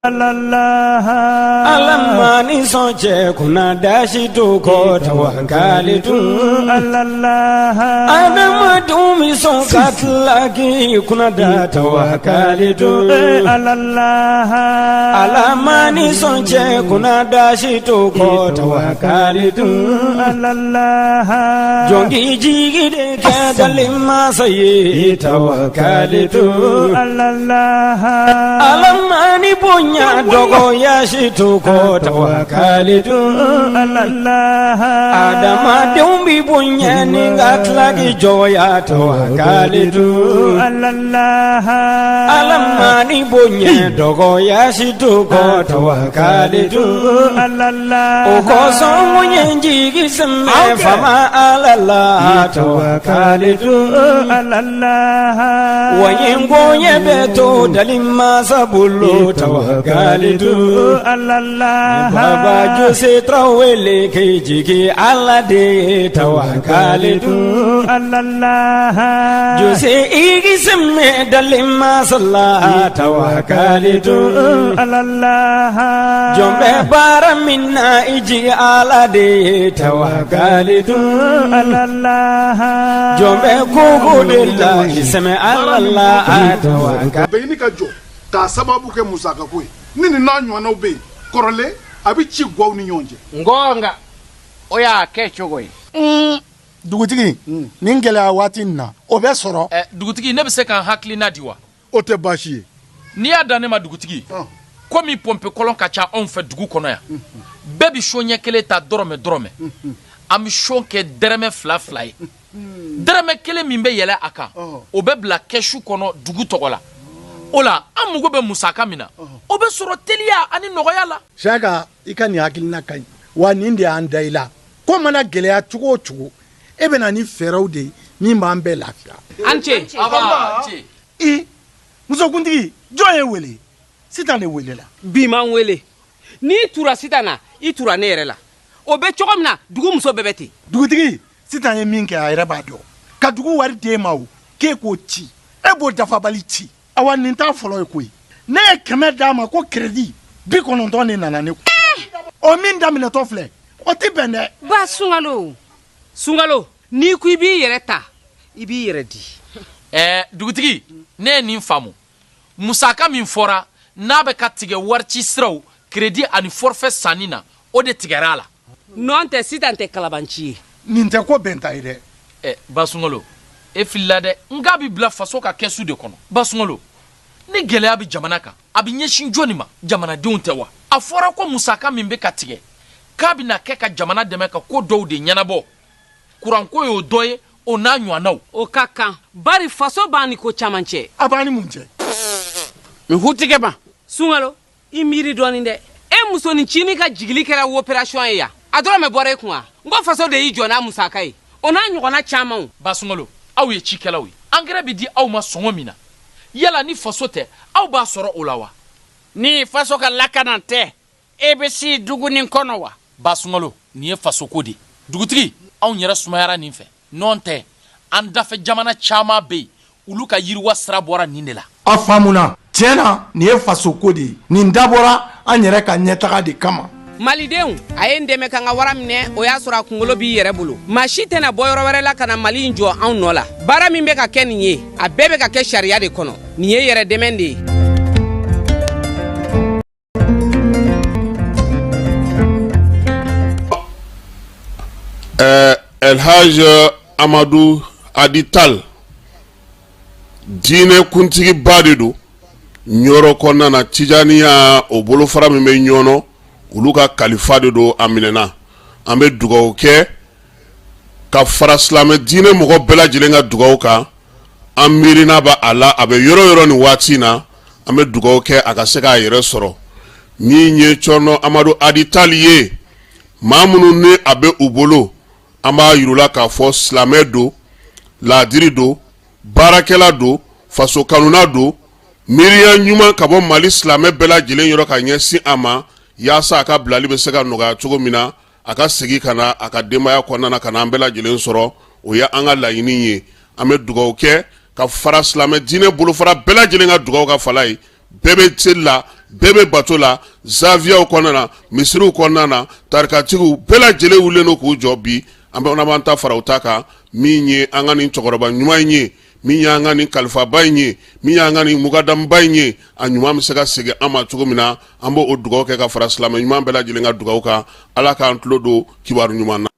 Ala ma ni sɔn cɛ kunna dasi to kɔ tawakalitu adamadenw bɛ sɔn ka tila k'i kunna da tawakalitu Ala ma ni sɔn cɛ kunna dasi to kɔ tawakalitu jɔn k'i jigi de kɛ dali masa ye tawakalitu Ala ma ni bonya dɔgɔya si to kɔ tawakalitu adamadenw b'i bonya ni ka tila k'i jɔgɔya tawakalitu Ala ma ni bonya dɔgɔya si to kɔ tawakalitu o kosɔn n ye n jigi sɛmɛ faama Ala la tawakalitu wa n ye n koɲɛ bɛɛ to dali masa bolo tawakalitu Baba Jose Tarawele k'i jigi Ala de ye tawakalitu Jose i k'i sɛmɛ dali masa la tawakalitu jɔn bɛ baara min na i jigi Ala de ye tawakalitu jɔn bɛ ko ko de la i sɛmɛ Ala la a bɛ ɲini ka jɔ k'a sababu kɛ musakako ye ni nin n'a ɲɔgɔnnaw bɛ yen kɔrɔlen a bɛ ci gwaw ni ɲɔgɔn cɛ ngɔnga o y'a kɛ cogo ye dugutigi nin gɛlɛya waati in na o bɛ sɔrɔ dugutigi ne bɛ se ka n hakilina di wa o tɛ baasi ye n'i y'a dan ne ma dugutigi komi pɔnpe kɔlɔn ka ca anw fɛ dugu kɔnɔ yan bɛɛ bɛ son ɲɛ kelen ta dɔrɔmɛ dɔrɔmɛ an bɛ son kɛ dɛrɛmɛ fila fila ye dɛrɛmɛ kelen min bɛ yɛlɛ a kan o bɛ bila kɛsu kɔnɔ dugu tɔgɔ la o la an mago bɛ musaka min na o bɛ sɔrɔ teliya ani nɔgɔya la siyaka i ka nin hakilina ka ɲi wa nin de y'an da i la ko mana gɛlɛya cogo o cogo e bɛ na ni fɛɛrɛw de ye min b'an bɛɛ lafiya an ce i musokuntigi jɔn ye wele sitan de welela bi ma n wele n'i tura sitan na i tura ne yɛrɛ la o bɛ cogo min na dugu muso bɛɛ bɛ ten dugutigi sitan ye min kɛ a yɛrɛ b'a dɔn ka dugu wari d'e ma o k'e k'o ci e b'o dafabali ci awa nin t'a fɔlɔ ye koyi ne ye 100 d'a ma ko crédit 90 de nana ne kun o min daminɛtɔ filɛ o tɛ bɛn dɛ ba sunkalo sunkalo n'i ko i b'i yɛrɛ ta i b'i yɛrɛ di ɛɛ dugutigi ne ye nin faamu musaka min fɔra n'a bɛ ka tigɛ warici siraw crédit ani forfait sanni na o de tigɛra a la nɔn tɛ sitan tɛ kalabanci ye nin tɛ ko bɛnta ye dɛ ɛ basunkalo e filila dɛ n k'a bɛ bila faso ka kɛsu de kɔnɔ basunkalo ni gɛlɛya bɛ jamana kan a bɛ ɲɛsin jɔni ma jamanadenw tɛ wa a fɔra ko musaka min bɛ ka tigɛ k'a bɛna kɛ ka jamana dɛmɛ ka ko dɔw de ɲɛnabɔ kuranko y'o dɔ ye o n'a ɲɔgɔnnaw o ka kan bari faso b'an ni ko caman cɛ a b'an ni mun cɛ n hutigɛ ma sunkalo i miiri dɔɔnin dɛ e musonin cinin ka jigili kɛra opération ye yan a dɔrɔmɛ bɔra e kun wa n ko faso de y'i jɔ n'a musaka ye o n'a ɲɔgɔnna camanw basunkalo aw ye cikɛlaw ye angɛrɛ bɛ di aw ma sɔngɔ min na yala ni faso tɛ aw b'a sɔrɔ o la wa ni faso ka lakana tɛ e bɛ si dugu nin kɔnɔ wa basunkalo nin ye fasoko de ye dugutigi anw yɛrɛ sumayara nin fɛ nɔn tɛ an dafɛ jamana caman bɛ yen olu ka yiriwa sira bɔra nin de la a faamuna tiɲɛ na nin ye fasoko de ye nin dabɔra an yɛrɛ ka ɲɛtaga de kama malidenw a ye n dɛmɛ ka n ka wara minɛ o y'a sɔrɔ a kunkolo b'i yɛrɛ bolo maa si tɛna bɔ yɔrɔ wɛrɛ la ka na mali in jɔ anw nɔ la baara min bɛ ka kɛ nin ye a bɛɛ bɛ ka kɛ sariya de kɔnɔ nin ye yɛrɛ dɛmɛ de ye Elhaj Amadu Hadi Tal diinɛ kuntigiba de don Ɲɔrɔ kɔnɔna na Tijaniya o bolofara min bɛ Ɲɔnɔ olu ka kalifa de don a minɛna an bɛ dugawu kɛ ka fara silamɛ diinɛ mɔgɔ bɛɛ lajɛlen ka dugawu kan an miirina b'a a la a bɛ yɔrɔ yɔrɔ nin waati in na an bɛ dugawu kɛ a ka se k'a yɛrɛ sɔrɔ min ye Cɔrɔnɔ Amadu Hadi Tal ye maa minnu ni a bɛ u bolo an b'a yir'u la k'a fɔ silamɛ don laadiri don baarakɛla don faso kanuna don miiriya ɲuman ka bɔ Mali silamɛ bɛɛ lajɛlen yɔrɔ ka ɲɛsin a ma yaasa a ka bilali bɛ se ka nɔgɔya cogo min na a ka segin ka na a ka denbaya kɔnɔna na ka na an bɛɛ lajɛlen sɔrɔ o ye an ka laɲini ye an bɛ dugawu kɛ ka fara silamɛ diinɛ bolofara bɛɛ lajɛlen ka dugawu ka fala ye bɛɛ bɛ seli la Bɛɛ bɛ bato la zawiyaw kɔnɔna na, misiriw kɔnɔna na, tarikatigiw bɛɛ lajɛlen wulilen don k'u jɔ bi. An bɛ b'an ta fara u ta kan, min ye an ka nin cɛkɔrɔba ɲuman in ye, min y'an ka nin kalifaba in ye, min y'an ka nin mukadamuba in ye, a ɲuman bɛ se ka segin an ma cogo min na. An b'o dugawu kɛ ka fara silamɛ ɲuman bɛɛ lajɛlen ka dugawu kan. Ala k'an tulo don kibaru ɲuman na.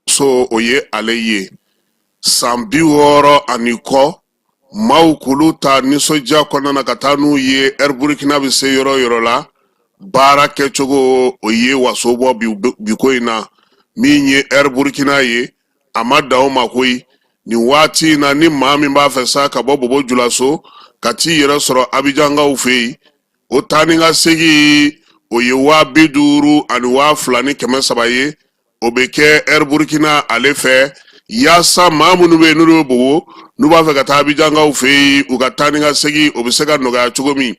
So o ye ale ye san 60 ani kɔ, maaw k'olu ta nisɔndiya kɔnɔna na ka taa n'u ye. Air Burkina bɛ se yɔrɔ yɔrɔ la, baara kɛcogo o ye waso bɔ bi ko in na. Min ye Air Burkina ye, a ma dan o ma koyi. Nin waati in na, ni maa min b'a fɛ sa ka bɔ Bobo Julaso ka t'i yɛrɛ sɔrɔ Abijankaw fɛ yen, o taa ni ka segin o ye 502,300 ye. O bɛ kɛ Air Burkina ale fɛ, yaasa maa minnu bɛ yen n'olu bɛ Bobo, n'u b'a fɛ ka taa Abijankaw fɛ yen, u ka taa ni ka segin o bɛ se ka nɔgɔya cogo min.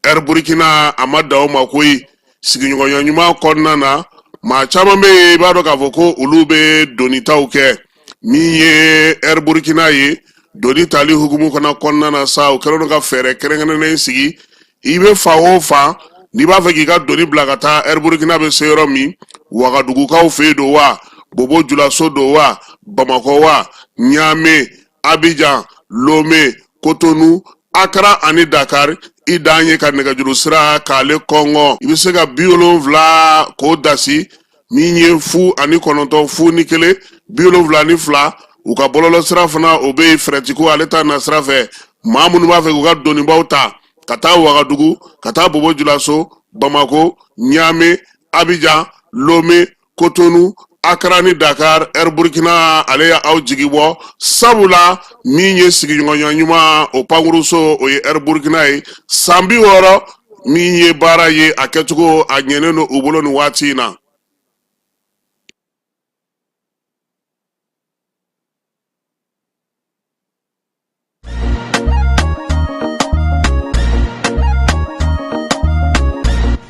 Air Burkina a ma dan o ma koyi. Sigiɲɔgɔnya ɲuman kɔnɔna na, maa caman bɛ yen, i b'a dɔn k'a fɔ ko olu bɛ donitaw kɛ. Min ye Air Burkina ye, doni tali hukumu fana kɔnɔna na sa, u kɛlen don ka fɛɛrɛ kɛrɛnkɛrɛnnen sigi. I bɛ fan o fan, n'i b'a fɛ k'i ka doni bila ka taa Air Burkina bɛ se yɔrɔ min, Wagadugukaw fɛ yen don wa, Bobo Julaso don wa, Bamakɔ wa, Ɲame, Abijan, Lome, Kotonu, Akara ani Dakar, i dan ye ka nɛgɛjuru sira k'ale kɔngɔ. I bɛ se ka 70 k'o dasi, min ye 0 ani 9, 0 ni 1, 72. U ka bɔlɔlɔ sira fana o bɛ yen, fɛrɛtiko ale ta na sira fɛ. Maa minnu b'a fɛ k'u ka donibaw ta ka taa Wagadugu, ka taa Bobo Julaso, Bamako, Ɲame, Abijan, Lome, Kotonu, Akara ni Dakar, Air Burkina ale ye aw jigi bɔ, sabula min ye sigiɲɔgɔnya ɲuman o pankuruso, o ye Air Burkina ye. San 60 min ye baara ye, a kɛcogo a ɲɛnen don u bolo nin waati in na.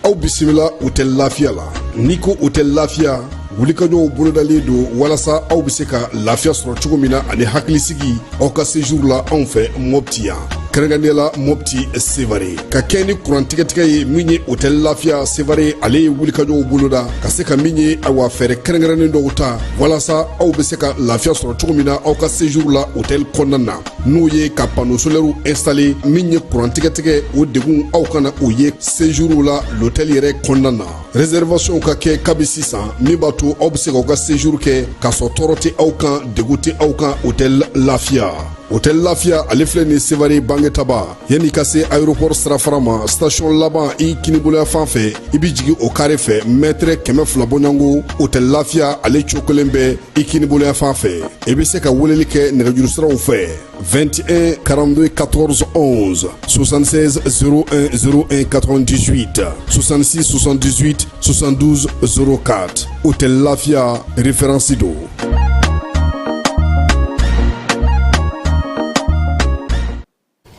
Aw bisimila Hôtel Lafiya la. N'i ko Hôtel Lafiya, wulikajɔw bolodalen don walasa aw bɛ se ka lafiya sɔrɔ cogo min na ani hakilisigi aw ka séjour la anw fɛ Mɔpti yan, kɛrɛnkɛrɛnnenya la Mɔpti Sevare, ka kɛ ni kuran tigɛtigɛ ye. Min ye Hôtel Lafiya Sevare, ale ye wulikajɔw boloda ka se ka min ye, awa, fɛɛrɛ kɛrɛnkɛrɛnnen dɔw ta walasa aw bɛ se ka lafiya sɔrɔ cogo min na aw ka séjour la hôtel kɔnɔna na, n'o ye ka panneau solaire installer. Min ye kuran tigɛtigɛ, o degun aw kana o ye séjour la l'hôtel yɛrɛ kɔnɔna na. Réservation ka kɛ kabi sisan, min b'a to aw bɛ se k'aw ka séjour kɛ k'a sɔrɔ tɔɔrɔ tɛ aw kan, degun tɛ aw kan. Hôtel Lafiya, Hôtel Lafiya ale filɛ nin Sevare Bangetaba, yanni ka se aéroport sirafara ma, station laban i kiniboloya fan fɛ, i bɛ jigin o kare fɛ, mɛtɛrɛ 200 bɔɲɔgɔnko, Hôtel Lafiya ale cokolen bɛ i kiniboloya fan fɛ. I bɛ se ka weleli kɛ nɛgɛjuru siraw fɛ: 21 42 14 11, 76 01 01 98, 66 78 72 04. Hôtel Lafiya, référence don.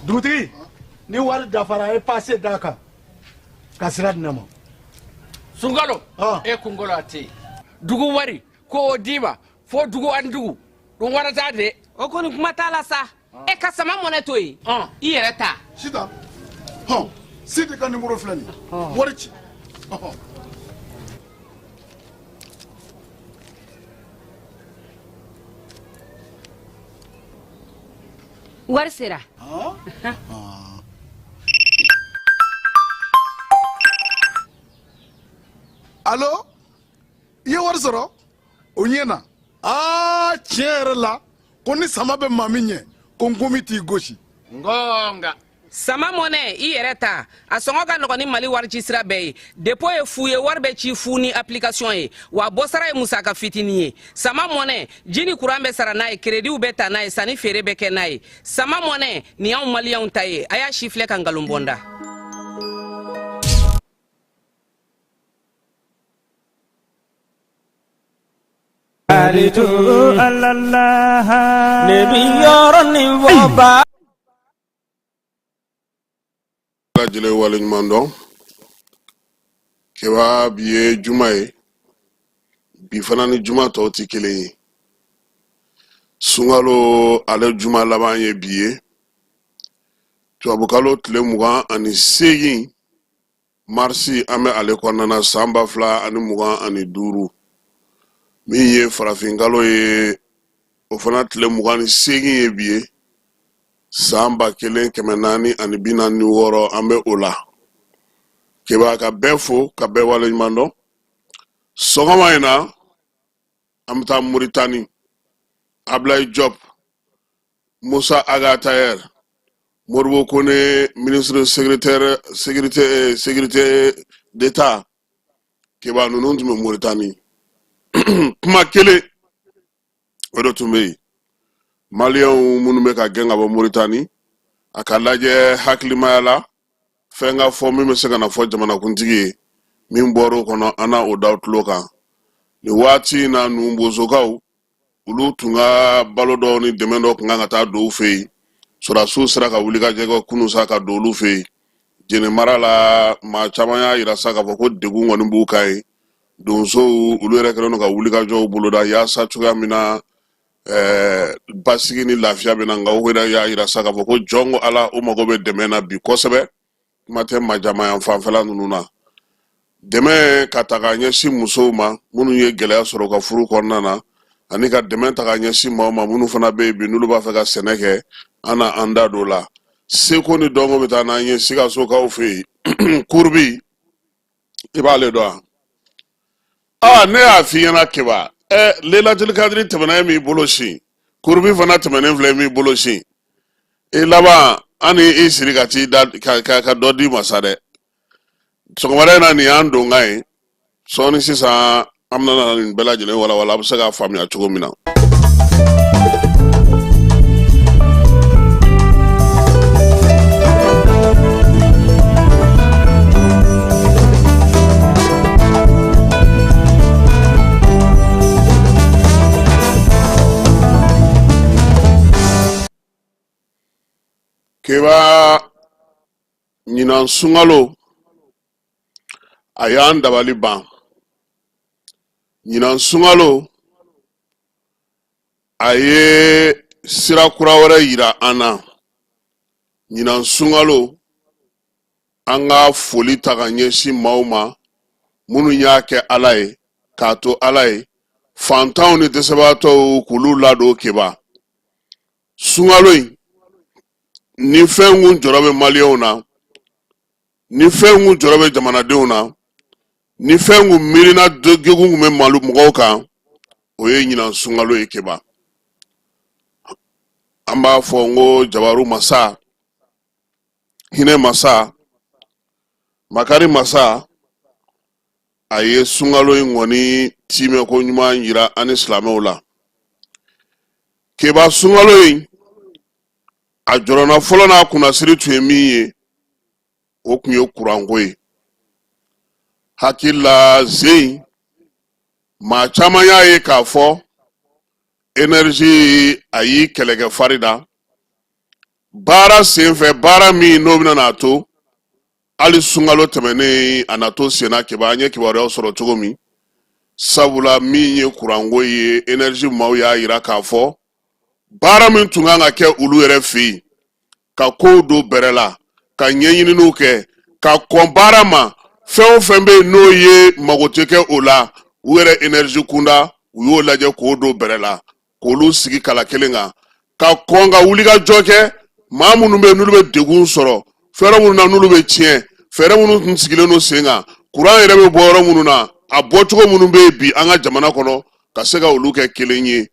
Dugutigi, ni wari dafara, a ye pase d'a kan ka sira di ne ma. Sunkalo, e kunkolo a tɛ yen. Dugu wari ko o d'i ma fo dugu ani dugu dun warata de. O kɔni, kuma t'a la sa. E ka sama mɔnɛ to yen, i yɛrɛ ta. Sitan, hɔn, Sidi ka nimoro filɛ nin ye, wari ci. Wari sera. Alo, i ye wari sɔrɔ, o ɲɛna. Aa, tiɲɛ yɛrɛ la, ko ni sama bɛ maa min ɲɛ, ko nkomi t'i gosi. Ngonga. Sama mɔnɛ, i yɛrɛ ta, a sɔngɔ ka nɔgɔn ni Mali warici sira bɛɛ ye. Dépôt ye fu ye, wari bɛ ci fu ni application ye, wa bɔsara ye musaka fitinin ye. Sama mɔnɛ, ji ni kuran bɛ sara n'a ye, kerediw bɛ ta n'a ye, sanni feere bɛ kɛ n'a ye. Sama mɔnɛ nin y'anw maliyɛnw ta ye. A y'a si filɛ ka nkalon bɔ n da. Ne bi yɔrɔ nin fɔ ba. Lajɛlen waleɲuman dɔn. Keba, bi ye juma ye, bi fana ni juma tɔw tɛ kelen ye. Sunkalo ale juma laban ye bi ye. Tubabukalo tile 28 marisi, an bɛ ale kɔnɔna na san 2025. Min ye farafinkalo ye, o fana tile 28 ye bi ye, san 1446, an bɛ o la. Keba, ka bɛɛ fo ka bɛɛ waleɲuman dɔn. Sɔgɔma in na, an bɛ taa Muritani. Ablaye Diop, Moussa Ag Attaher, Modibo Kone, ministre secrétaire sécurité d'État, Keba, ninnu tun bɛ Muritani. Kuma kelen o de tun bɛ yen: Maliyɛnw minnu bɛ ka gɛn ka bɔ Muritani, a ka lajɛ hakilimaya la, fɛn ka fɔ min bɛ se ka na fɔ jamanakuntigi ye. Min bɔra o kɔnɔ, an na o da tulo kan nin waati in na. Numubozokaw, olu tun ka balo dɔw ni dɛmɛ dɔw tun kan ka taa don u fɛ yen. Sɔrɔdasiw sera ka wuli ka jɛ kɛ kunun sa ka don olu fɛ yen. Jene mara la, maa caman y'a yira sa k'a fɔ ko degun kɔni b'u kan yen. Donsow, olu yɛrɛ kɛlen don ka wulikajɔw boloda yaasa cogoya min na basigi ni lafiya bɛ na. Nka u yɛrɛ y'a yira sa k'a fɔ ko jɔn ko Ala, u mago bɛ dɛmɛ na bi kosɛbɛ. Kuma tɛ Majama yan fanfɛla ninnu na, dɛmɛ ka ta k'a ɲɛsin musow ma minnu ye gɛlɛya sɔrɔ u ka furu kɔnɔna na, ani ka dɛmɛ ta k'a ɲɛsin maaw ma minnu fana bɛ yen bi, n'olu b'a fɛ ka sɛnɛ kɛ. An na an da don o la. Seko ni dɔnko bɛ taa n'an ye Sikasokaw fɛ yen. Kurubi, i b'ale dɔn wa? Aa, ne y'a f'i ɲɛna Keba, ɛ Lelatul Kadiri tɛmɛna e m'i bolo sin, kurubi fana tɛmɛnen filɛ e m'i bolo sin. I laban an ni i siri ka t'i da ka dɔ d'i ma sa dɛ. Sɔgɔmada in na, nin y'an donkan ye. Sɔɔni sisan, an bɛna na nin bɛɛ lajɛlen walawala, a bɛ se k'a faamuya cogo min na. Keba, ɲinan sunkalo a y'an dabali ban. Ɲinan sunkalo a ye sira kura wɛrɛ yira an na. Ɲinan sunkalo, an ka foli ta ka ɲɛsin maaw ma minnu y'a kɛ Ala ye k'a to Ala ye, fantanw ni dɛsɛbaatɔw k'olu ladon. Keba, sunkalo in ni fɛn kun jɔrɔ bɛ maliyɛnw na, ni fɛn kun jɔrɔ bɛ jamanadenw na, ni fɛn kun miirina degun kun bɛ mali mɔgɔw kan, o ye ɲinan sunkalo ye. Keba, an b'a fɔ n ko jabaru masa, hinɛ masa, makari masa, a ye sunkalo in kɔni tiimɛko ɲuman yira an ni silamɛw la. Keba, sunkalo in a jɔrɔna fɔlɔ n'a kunnasiri tun ye min ye, o tun ye kuranko ye. Hakili la zen, maa caman y'a ye k'a fɔ énergie a y'i kɛlɛkɛ fari da baara senfɛ, baara min n'o bɛna n'a to hali sunkalo tɛmɛnen a na to senna. Keba, an ye kibaruyaw sɔrɔ cogo min, sabula min ye kuranko ye, énergie maaw y'a yira k'a fɔ baara min tun kan ka kɛ olu yɛrɛ fɛ yen, ka kow don bɛrɛ la, ka ɲɛɲininiw kɛ, ka kɔn baara ma, fɛn o fɛn bɛ yen n'o ye mago tɛ kɛ o la u yɛrɛ énergie kunda, u y'o lajɛ k'o don bɛrɛ la, k'olu sigi kala kelen kan, ka kɔn ka wulikajɔ kɛ. Maa minnu bɛ yen n'olu bɛ degun sɔrɔ fɛɛrɛ minnu na, n'olu bɛ tiɲɛ, fɛɛrɛ minnu tun sigilen don sen kan, kuran yɛrɛ bɛ bɔ yɔrɔ minnu na, a bɔcogo minnu bɛ yen bi an ka jamana kɔnɔ, ka se ka olu kɛ kelen ye.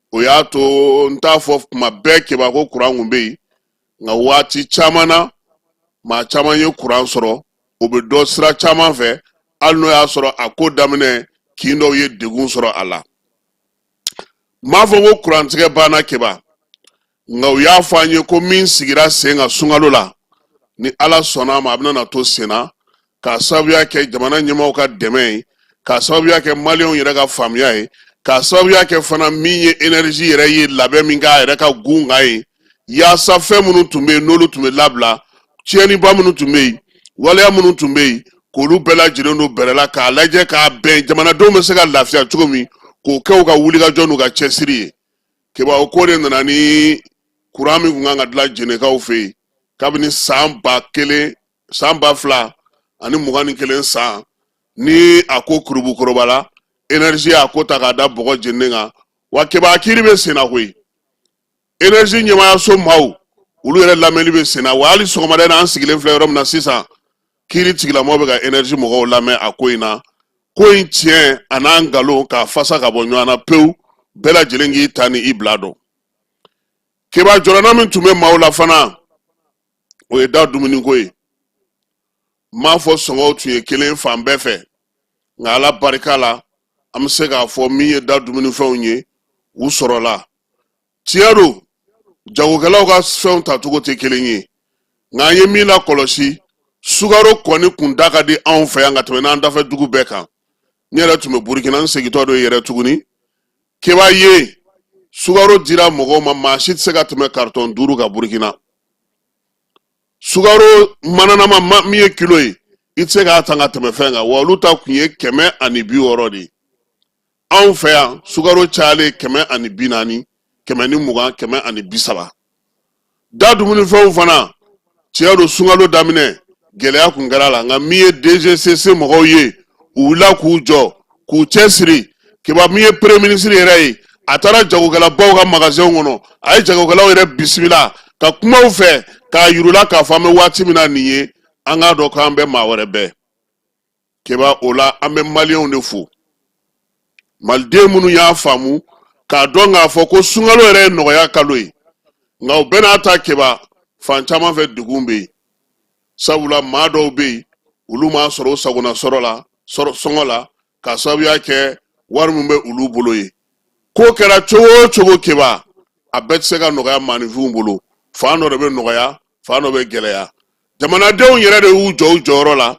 O y'a to n t'a fɔ kuma bɛɛ Keba ko kuran kun bɛ yen, nka waati caman na maa caman ye kuran sɔrɔ, o bɛ dɔn sira caman fɛ, hali n'o y'a sɔrɔ a ko daminɛ kin dɔw ye degun sɔrɔ a la. N m'a fɔ ko kurantigɛ banna Keba, nka u y'a fɔ an ye ko min sigira sen kan sunkalo la, ni Ala sɔnna a ma, a bɛna na to sen na, k'a sababuya kɛ jamana ɲɛmaaw ka dɛmɛ ye, k'a sababuya kɛ maliyɛnw yɛrɛ ka faamuya ye, k'a sababuya kɛ fana min ye énergie yɛrɛ ye labɛn min k'a yɛrɛ ka gun kan ye, yaasa fɛn minnu tun bɛ yen n'olu tun bɛ labila, tiɲɛniba minnu tun bɛ yen, waleya minnu tun bɛ yen, k'olu bɛɛ lajɛlen don bɛrɛ la, k'a lajɛ k'a bɛn jamanadenw bɛ se ka lafiya cogo min, k'o kɛ u ka wulikajɔ n'u ka cɛsiri ye. Keba, o ko de nana ni kuran min tun kan ka dilan Jenekaw fɛ yen. Kabini san 1000, san 2021 san ni a ko kurubukoroba la, énergie y'a ko ta k'a da bɔgɔ jeninen kan. Wa Keba, kiiri bɛ senna koyi. Énergie ɲɛmaayaso maaw, olu yɛrɛ lamɛnni bɛ senna. Wa hali sɔgɔmada in na, an sigilen filɛ yɔrɔ min na sisan, kiiri tigilamɔgɔw bɛ ka énergie mɔgɔw lamɛn a ko in na. Ko in tiɲɛ a n'a nkalon k'a fasa ka bɔ ɲɔgɔn na pewu, bɛɛ lajɛlen k'i ta ni i bila dɔn. Keba, jɔrɔna min tun bɛ maaw la fana, o ye da dumuniko ye. N m'a fɔ sɔngɔw tun ye kelen fan bɛɛ fɛ, nka Ala barika la, an bɛ se k'a fɔ min ye da dumunifɛnw ye, u sɔrɔla. Tiɲɛ don, jagokɛlaw ka fɛnw tacogo tɛ kelen ye, nka an ye min lakɔlɔsi, sukaro kɔni kun da ka di anw fɛ yan ka tɛmɛ n'an dafɛ dugu bɛɛ kan. N yɛrɛ tun bɛ Burukina, n segintɔ don yɛrɛ tuguni. Keba ye, sukaro dira mɔgɔw ma, maa si tɛ se ka tɛmɛ karitɔn 5 kan Burukina. Sukaro mananama min ye kilo ye, i tɛ se k'a ta ka tɛmɛ fɛn kan. Wa olu ta kun ye 160 de ye. Anw fɛ yan, sukaro cayalen 140, 120, 130. Da dumunifɛnw fana, tiɲɛ don, sunkalo daminɛ gɛlɛya kun kɛra la, nka min ye DGCC mɔgɔw ye, u wulila k'u jɔ k'u cɛsiri. Keba, min ye premier ministre yɛrɛ ye, a taara jagokɛlabaw ka magasinw kɔnɔ, a ye jagokɛlaw yɛrɛ bisimila ka kuma u fɛ k'a yir'u la k'a fɔ an bɛ waati min na nin ye, an k'a dɔn k'an bɛ maa wɛrɛ bɛɛ. Keba, o la an bɛ maliyɛnw de fo, maliden minnu y'a faamu k'a dɔn k'a fɔ ko sunkalo yɛrɛ ye nɔgɔya kalo ye. Nka o bɛɛ n'a ta, Keba, fan caman fɛ degun bɛ yen, sabula maa dɔw bɛ yen, olu m'a sɔrɔ u sagona sɔrɔ la sɔngɔ la, k'a sababuya kɛ wari min bɛ olu bolo ye. Ko kɛra cogo o cogo, Keba, a bɛɛ tɛ se ka nɔgɔya maaninfinw bolo. Fan dɔ de bɛ nɔgɔya, fan dɔ bɛ gɛlɛya. Jamanadenw yɛrɛ de y'u jɔ u jɔyɔrɔ la,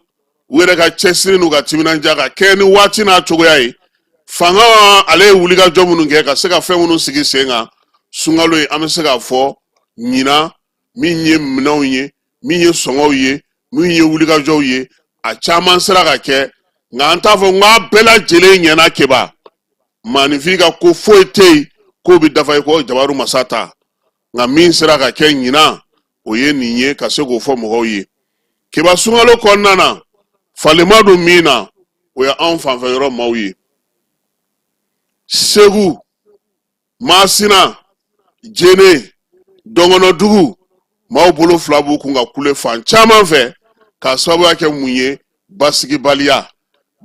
u yɛrɛ ka cɛsiri n'u ka timinandiya ka kɛ ni waati n'a cogoya ye. Fanga ale ye wulikajɔ minnu kɛ ka se ka fɛn minnu sigi sen kan sunkalo ye, an bɛ se k'a fɔ ɲinan, min ye minɛnw ye, min ye sɔngɔw ye, min ye wulikajɔw ye, a caman sera ka kɛ. Nka an t'a fɔ n k'a bɛɛ lajɛlen ɲɛna. Keba, maaninfin ka ko foyi tɛ yen k'o bɛ dafa i kɔ jabaru masa ta. Nka min sera ka kɛ ɲinan, o ye nin ye, ka se k'o fɔ mɔgɔw ye. Keba, sunkalo kɔnɔna na, falen ma don min na, o ye anw fanfɛ yɔrɔ maaw ye. Segu, Masina, Jene, Dɔngɔnɔdugu maaw bolo fila b'u kun ka kule fan caman fɛ, k'a sababuya kɛ mun ye? Basigibaliya.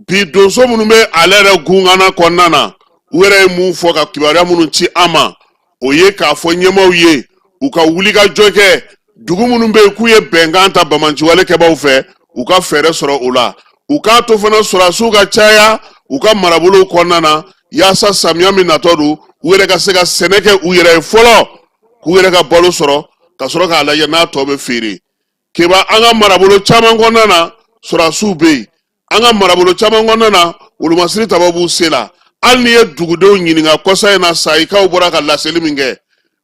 Bi donso minnu bɛ ale yɛrɛ gungana kɔnɔna na, u yɛrɛ ye mun fɔ ka kibaruya minnu ci an ma, o ye k'a fɔ ɲɛmaaw ye u ka wulikajɔ kɛ. Dugu minnu bɛ yen k'u ye bɛnkan ta banbaanciwale kɛbaaw fɛ, u ka fɛɛrɛ sɔrɔ o la. U k'a to fana sɔrɔdasiw ka caya u ka marabolow kɔnɔna na, yaasa samiya min natɔ don, u yɛrɛ ka se ka sɛnɛ kɛ u yɛrɛ ye fɔlɔ, k'u yɛrɛ ka balo sɔrɔ, ka sɔrɔ k'a lajɛ n'a tɔ bɛ feere. Keba, an ka marabolo caman kɔnɔna na, sɔrɔdasiw bɛ yen. An ka marabolo caman kɔnɔna na, wolomasiri tabaw b'u sen la. Hali n'i ye dugudenw ɲininka kɔsa in na, sayikaw bɔra ka laseli min kɛ,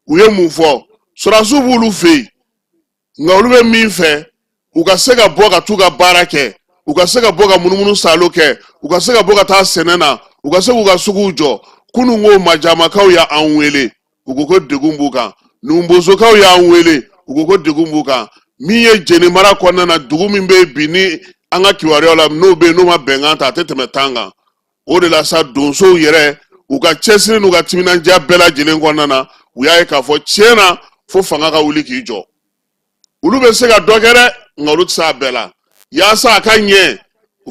u ye mun fɔ? Sɔrɔdasiw b'olu fɛ yen, nka olu bɛ min fɛ, u ka se ka bɔ ka t'u ka baara kɛ, u ka se ka bɔ ka munumunu saalo kɛ, u ka se ka bɔ ka taa sɛnɛ na, u ka se k'u ka suguw jɔ. Kunun ko Majamakaw y'an wele, u ko ko degun b'u kan. Numubozokaw y'an wele, u ko ko degun b'u kan. Min ye Jene mara kɔnɔna na, dugu min bɛ yen bi ni an ka kibaruyaw la, n'o bɛ yen n'o ma bɛnkan ta, a tɛ tɛmɛ 10 kan. O de la sa, donsow yɛrɛ, u ka cɛsiri n'u ka timinandiya bɛɛ lajɛlen kɔnɔna na, u y'a ye k'a fɔ tiɲɛ na, fo fanga ka wuli k'i jɔ. Olu bɛ se ka dɔ kɛ dɛ, nka olu tɛ se a bɛɛ la. Yaasa a ka ɲɛ,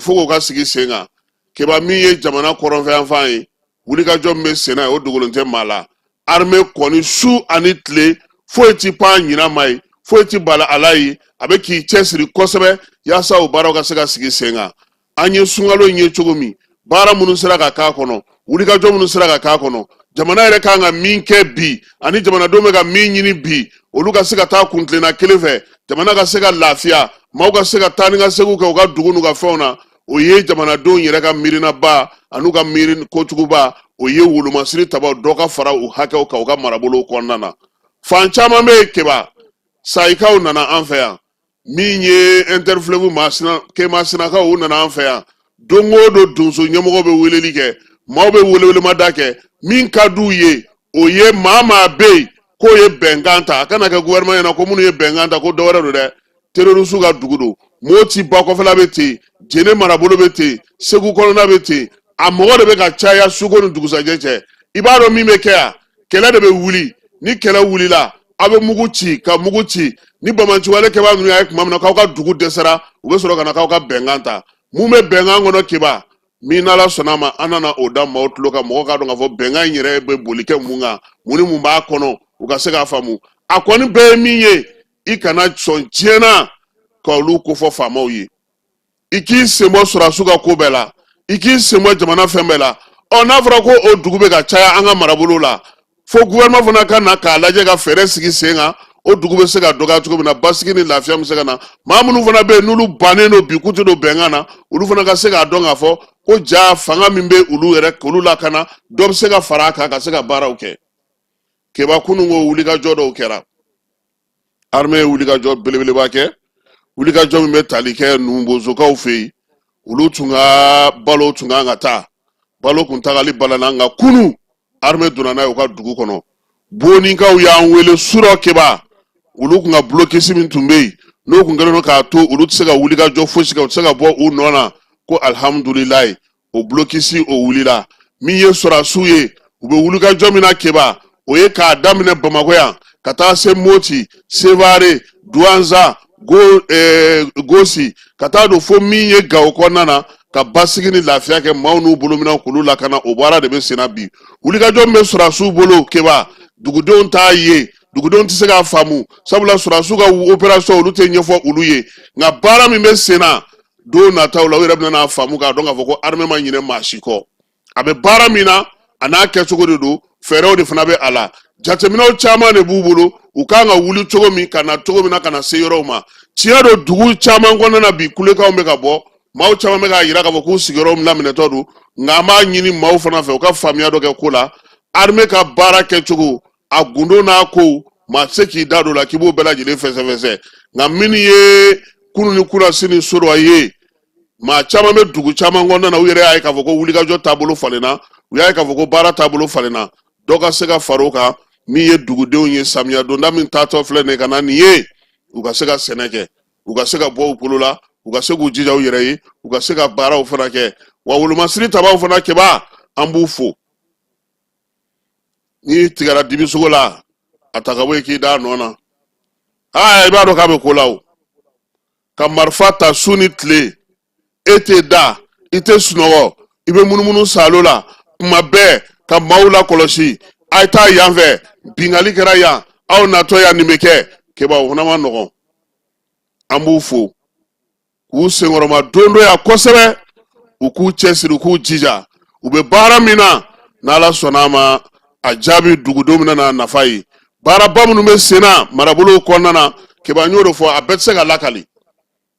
fo k'o ka sigi sen kan. Keba, min ye jamana kɔrɔnfɛyanfan ye, wulikajɔ min bɛ sen na, o dogolen tɛ maa la. Armée kɔni, su ani tile, foyi ti pan ɲina ma ye, foyi ti bala ala ye, a bɛ k'i cɛsiri kosɛbɛ yaasa o baaraw ka se ka sigi sen kan. An ye sunkalo in ye cogo min, baara minnu sera ka k'a kɔnɔ, wulikajɔ minnu sera ka k'a kɔnɔ, jamana yɛrɛ kan ka min kɛ bi ani jamanadenw bɛ ka min ɲini bi, olu ka se ka taa kuntilenna kelen fɛ, jamana ka se ka lafiya, maaw ka se ka taa ni ka seginw kɛ u ka dugu n'u ka fɛnw na, o ye jamanadenw yɛrɛ ka miirinaba an'u ka miiri kojuguba. O ye wolomasiri tabaw dɔ ka fara u hakɛw kan u ka marabolow kɔnɔna na. Fan caman bɛ yen, Keba, sayikaw nana an fɛ yan. Min ye interfleuve Masina, Kemasinakaw, u nana an fɛ yan. Don o don, donso ɲɛmɔgɔ bɛ weleli kɛ, maaw bɛ welewelemada kɛ. Min ka d'u ye, o ye maa maa bɛ yen k'o ye bɛnkan ta. A kana kɛ gouvernement ɲɛna ko minnu ye bɛnkan ta ko dɔwɛrɛ don dɛ, terroriste ka dugu don. Moti ba kɔfɛla bɛ ten, Jene marabolo bɛ ten, Segu kɔnɔna bɛ ten. A mɔgɔ de bɛ ka caya suko ni dugusajɛ cɛ. I b'a dɔn min bɛ kɛ yan, kɛlɛ de bɛ wuli. Ni kɛlɛ wulila, aw bɛ mugu ci ka mugu ci. Ni banbaanciwale kɛbaa ninnu y'a ye tuma min na k'aw ka dugu dɛsɛra, u bɛ sɔrɔ ka na k'aw ka bɛnkan ta. Mun bɛ bɛnkan kɔnɔ, Keba? Min n'Ala sɔnna a ma, an nana o da maaw tulo kan, mɔgɔ k'a dɔn k'a fɔ bɛnkan in yɛrɛ bɛ boli kɛ mun kan, mun ni mun b'a kɔnɔ, u ka se k'a faamu. A kɔni bɛɛ ye min ye, i kana sɔn diɲɛ na ka olu kofɔ faamaw ye. I k'i sen bɔ sɔrɔdasiw ka ko bɛɛ la, i k'i sen bɔ jamana fɛn bɛɛ la. Ɔ, n'a fɔra ko o dugu bɛ ka caya an ka marabolo la, fo gouvernement fana ka na k'a lajɛ ka fɛɛrɛ sigi sen kan, o dugu bɛ se ka dɔgɔya cogo min na, basigi ni lafiya bɛ se ka na. Maa minnu fana bɛ yen n'olu bannen don bi k'u tɛ don bɛnkan na, olu fana ka se k'a dɔn k'a fɔ ko ja fanga min bɛ olu yɛrɛ k'olu lakana, dɔ bɛ se ka fara a kan ka se ka baaraw kɛ. Keba, kunun ko wulikajɔ dɔw kɛra, armée ye wulikajɔ belebeleba kɛ, wulikajɔ min bɛ tali kɛ Numubozokaw fɛ yen. Olu tun ka balo tun kan ka taa, balo kun tagali balana, nka kunu armée donna n'a ye u ka dugu kɔnɔ. Boninkaw y'an wele surɔ, Keba. Olu kun ka blocus min tun bɛ yen, n'o kun kɛlen don k'a to olu tɛ se ka wulikajɔ fosi kɛ, u tɛ se ka bɔ u nɔ na, ko alihamudulilayi, o blocus o wulila. Min ye sɔrɔdasiw ye, u bɛ wulikajɔ min na, Keba, o ye k'a daminɛ Bamakɔ yan ka taa se Moti, Sevare, Duwanza, go Gosi, ka taa don fo min ye Gawo kɔnɔna na, ka basigi ni lafiya kɛ maaw n'u bolominɛnw k'olu lakana. O baara de bɛ senna bi. Wulikajɔ min bɛ sɔrɔdasiw bolo, Keba, dugudenw t'a ye, dugudenw tɛ se k'a faamu, sabula sɔrɔdasiw ka opération olu tɛ ɲɛfɔ olu ye. Nka baara min bɛ senna, don nataw la u yɛrɛ bɛna n'a faamu k'a dɔn k'a fɔ ko armée ma ɲinɛ maa si kɔ. A bɛ baara min na, a n'a kɛcogo de don, fɛɛrɛw de fana bɛ a la, jateminɛw caman de b'u bolo, u kan ka wuli cogo min, ka na cogo min na, ka na se yɔrɔw ma. Tiɲɛ don, dugu caman kɔnɔna na bi, kulekanw bɛ ka bɔ, maaw caman bɛ k'a yira k'a fɔ k'u sigiyɔrɔ laminɛtɔ don. Nka an b'a ɲini maaw fana fɛ, u ka faamuya dɔ kɛ ko la. Armée ka baara kɛcogo, a gundo n'a kow, maa tɛ se k'i da don o la k'i b'o bɛɛ lajɛlen fɛsɛfɛsɛ. Nka minnu ye kunun ni kunasini sɔrɔ ye, maa caman bɛ dugu caman kɔnɔna na, u yɛrɛ y'a ye k'a fɔ ko wulikajɔ taabolo falenna, u y'a ye k'a fɔ ko baara taabolo falenna. Dɔ ka se ka fara o kan, min ye dugudenw ye, samiya donda min taatɔ filɛ nin ye ka na nin ye, u ka se ka sɛnɛ kɛ, u ka se ka bɔ u bolo la, u ka se k'u jija u yɛrɛ ye, u ka se ka baaraw fana kɛ. Wa wolomasiri tabaw fana, Keba, an b'u fo. N'i tigɛra dibisogo la, a ta ka bɔ yen k'i da nɔ na. Aa, i b'a dɔn k'a bɛ ko la o. Ka marifa ta su ni tile, e tɛ da, i tɛ sunɔgɔ, i bɛ munumunu saalo la kuma bɛɛ ka maaw lakɔlɔsi. A ye taa yan fɛ, binkanni kɛra yan, aw natɔ yan, nin bɛ kɛ. Keba, o fana ma nɔgɔn. An b'u fo k'u senkɔrɔma dondoya kosɛbɛ, u k'u cɛsiri, u k'u jija, u bɛ baara min na, n'Ala sɔnna a ma, a jaabi dugudenw bɛna n'a nafa ye. Baaraba minnu bɛ sen na marabolow kɔnɔna na, Keba, n y'o de fɔ, a bɛɛ tɛ se ka lakali,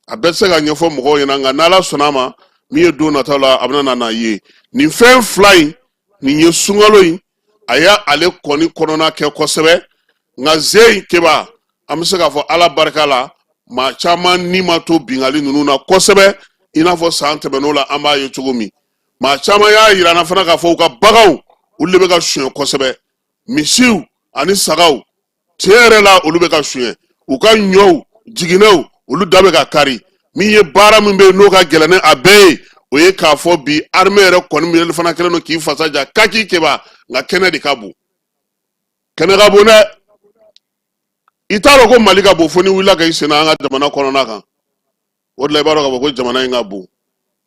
a bɛɛ tɛ se ka ɲɛfɔ mɔgɔw ɲɛna. Nka n'Ala sɔnna a ma, min ye don nataw la, a bɛna na ye nin fɛn fila in. Nin ye sunkalo in, a y'ale kɔni kɔnɔna kɛ kosɛbɛ. Nka ze in, Keba, an bɛ se k'a fɔ Ala barika la, maa caman ni ma to binkanni ninnu na kosɛbɛ i n'a fɔ san tɛmɛn'o la an b'a ye cogo min. Maa caman y'a yira an na fana k'a fɔ u ka baganw, olu de bɛ ka suɲɛ kosɛbɛ, misiw ani sagaw. Tiɲɛ yɛrɛ la, olu bɛ ka suɲɛ, u ka ɲɔw jiginɛw, olu da bɛ ka kari. Min ye baara min bɛ yen n'o ka gɛlɛn ni a bɛɛ ye, o ye k'a fɔ bi armée yɛrɛ kɔni minɛli fana kɛlen don k'i fasa ja kaki, Keba. Nka kɛnɛ de ka bon, kɛnɛ ka bon dɛ. I t'a dɔn ko Mali ka bon fo n'i wulila ka i senna an ka jamana kɔnɔna kan. O de la i b'a dɔn k'a fɔ ko jamana in ka bon.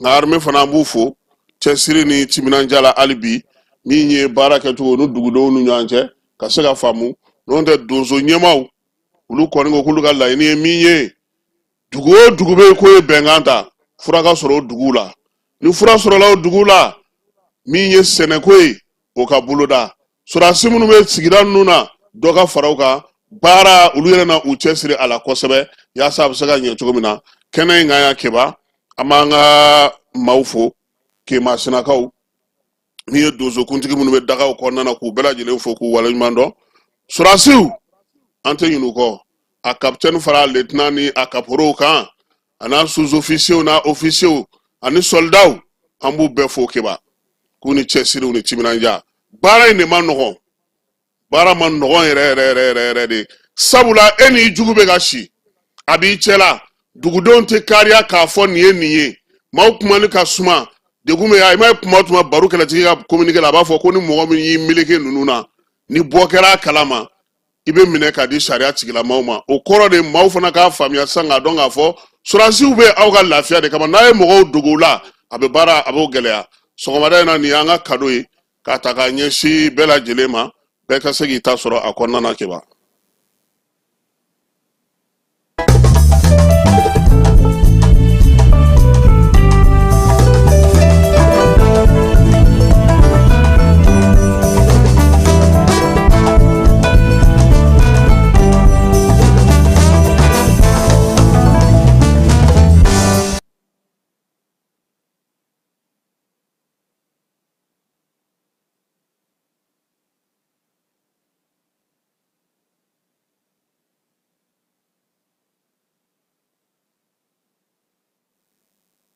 Nka armée fana, an b'u fo cɛsiri ni timinandiya la hali bi. Min ye baara kɛcogo ni dugudenw ni ɲɔgɔn cɛ ka se ka faamu, n'o tɛ donso ɲɛmaaw, olu kɔni ko k'olu ka laɲini ye min ye, dugu o dugu bɛ yen k'o ye bɛnkan ta, fura ka sɔrɔ o duguw la. Ni fura sɔrɔla o duguw la, min ye sɛnɛko ye, o ka boloda. Sɔrɔdasi minnu bɛ sigida ninnu na, dɔ ka fara u kan baara, olu yɛrɛ na u cɛsiri a la kosɛbɛ yaasa a bɛ se ka ɲɛ cogo min na. Kɛnɛ in kan yan, Keba, an b'an ka maaw fo, Kemasinakaw, min ye donsokuntigi minnu bɛ dagaw kɔnɔna na, k'u bɛɛ lajɛlen fo k'u waleɲuman dɔn. Sɔrɔdasiw, an tɛ ɲinɛ u kɔ, a kapitɛni fara lieutenant ni a kaporow kan, a n'a sous-officiers n'a officiers ani sɔlidaw, an b'u bɛɛ fo, Keba, k'u ni cɛsiriw ni timinandiya. Baara in de ma nɔgɔn. Baara man nɔgɔn yɛrɛ yɛrɛ yɛrɛ yɛrɛ yɛrɛ de, sabula e n'i jugu bɛ ka si, a b'i cɛla, dugudenw tɛ kariya k'a fɔ nin ye nin ye, maaw kumali ka suma, degun bɛ i m'a ye. Kuma o tuma, baro kɛlɛtigi ka communiqué la, a b'a fɔ ko ni mɔgɔ min y'i meleke ninnu na, ni bɔ kɛra a kalama, i bɛ minɛ ka di sariya tigilamaw ma. O kɔrɔ de, maaw fana k'a faamuya sisan, k'a dɔn k'a fɔ sɔrɔdasiw bɛ aw ka lafiya de kama. N'a ye mɔgɔw dogo la, a bɛ baara, a b'o gɛlɛya. Sɔgɔmada in na, nin y'an ka kado ye k'a ta k'a ɲɛsin bɛɛ lajɛlen ma, bɛɛ ka se k'i ta sɔrɔ a kɔnɔna na. Keba.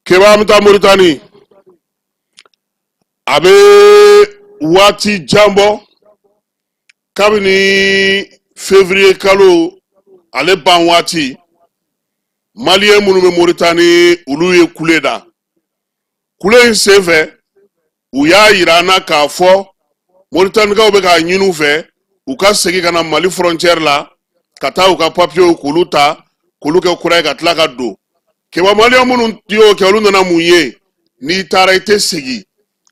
Keba, an bɛ taa Moritani. A bɛ waati jan bɔ kabini février kalo ale ban waati, maliyɛn minnu bɛ Moritani, olu ye kule da. Kule in senfɛ, u y'a yira an na k'a fɔ Moritanikaw bɛ k'a ɲini u fɛ u ka segin ka na Mali frontière la, ka taa u ka papiyew k'olu ta, k'olu kɛ kura ye, ka tila ka don. Keba, maliyɛn minnu y'o kɛ, olu nana mun ye? N'i taara, i tɛ segin,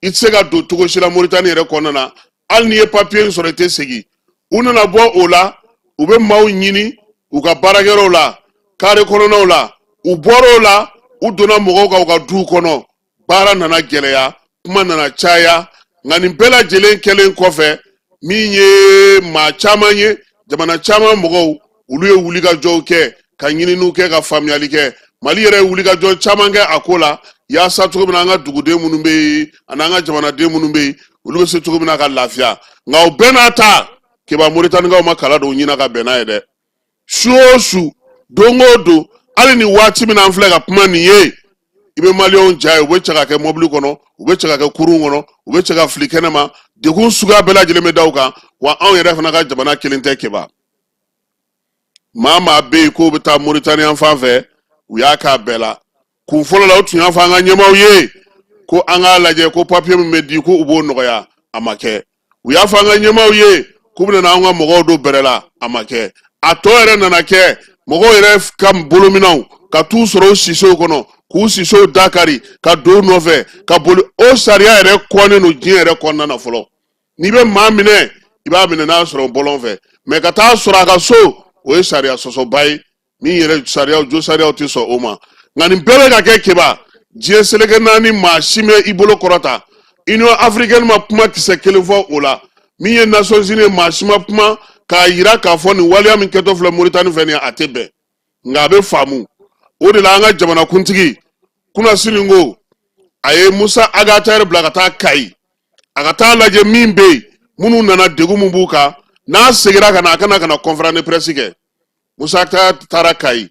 i tɛ se ka don cogo si la Moritani yɛrɛ kɔnɔna na. Hali n'i ye papiye in sɔrɔ, i tɛ segin. U nana bɔ o la, u bɛ maaw ɲini u ka baarakɛyɔrɔw la, kare kɔnɔnaw la. U bɔra o la, u donna mɔgɔw kan u ka duw kɔnɔ. Baara nana gɛlɛya, kuma nana caya. Nka nin bɛɛ lajɛlen kɛlen kɔfɛ, min ye maa caman ye, jamana caman mɔgɔw, olu ye wulikajɔw kɛ, ka ɲininiw kɛ, ka faamuyali kɛ. Mali yɛrɛ ye wulikajɔ caman kɛ a ko la, yaasa cogo min na an ka duguden minnu bɛ yen ani an ka jamanaden minnu bɛ yen, olu bɛ se cogo min na ka lafiya. Nka o bɛɛ n'a ta, Keba, Moritanikaw ma kala don ɲin na ka bɛn n'a ye dɛ. Su o su, don o don, hali ni waati min na an filɛ ka kuma nin ye, i bɛ maliyɛnw ja ye, u bɛ cɛ ka kɛ mɔbili kɔnɔ, u bɛ cɛ ka kɛ kurun kɔnɔ, u bɛ cɛ ka fili kɛnɛ ma. Degun suguya bɛɛ lajɛlen bɛ da u kan. Wa anw yɛrɛ fana ka jamana kelen tɛ, Keba. Maa maa bɛ yen k'o bɛ taa Moritani yan fan fɛ, u y'a k'a bɛɛ la. Kun fɔlɔ la, u tun y'a fɔ an ka ɲɛmaaw ye ko an k'a lajɛ ko papiye min bɛ di, ko u b'o nɔgɔya, a ma kɛ. U y'a fɔ an ka ɲɛmaaw ye k'u bɛna an ka mɔgɔw don bɛrɛ la, a ma kɛ. A tɔ yɛrɛ nana kɛ mɔgɔw yɛrɛ ka bolominɛnw ka t'u sɔrɔ u sisow kɔnɔ, k'u sisow dakari, ka don u nɔfɛ ka boli. O sariya yɛrɛ kɔnnen don diɲɛ yɛrɛ kɔnɔna na fɔlɔ. N'i bɛ maa minɛ, i b'a minɛ n'a sɔrɔ bɔlɔn fɛ, mɛ ka taa sɔrɔ a ka so, o ye sariya sɔsɔba ye min yɛrɛ sariyaw, jo sariyaw tɛ sɔn o ma. Nka nin bɛɛ bɛ ka kɛ, Keba, diɲɛ seleke naani maa si mɛ i bolo kɔrɔta. Union africaine ma kuma kisɛ kelen fɔ o la. Min ye Nations Unies ye, maa si ma kuma k'a yira k'a fɔ nin waleya min kɛtɔ filɛ Moritani fɛ nin, a tɛ bɛn. Nka a bɛ faamu o de la, an ka jamanakuntigi kunasini ko a ye Musa Ag Attaher bila ka taa Kayi, a ka taa lajɛ min bɛ yen, minnu nana, degun min b'u kan. N'a seginna ka na, a kana ka na conférence de presse kɛ. Musa taara Kayi,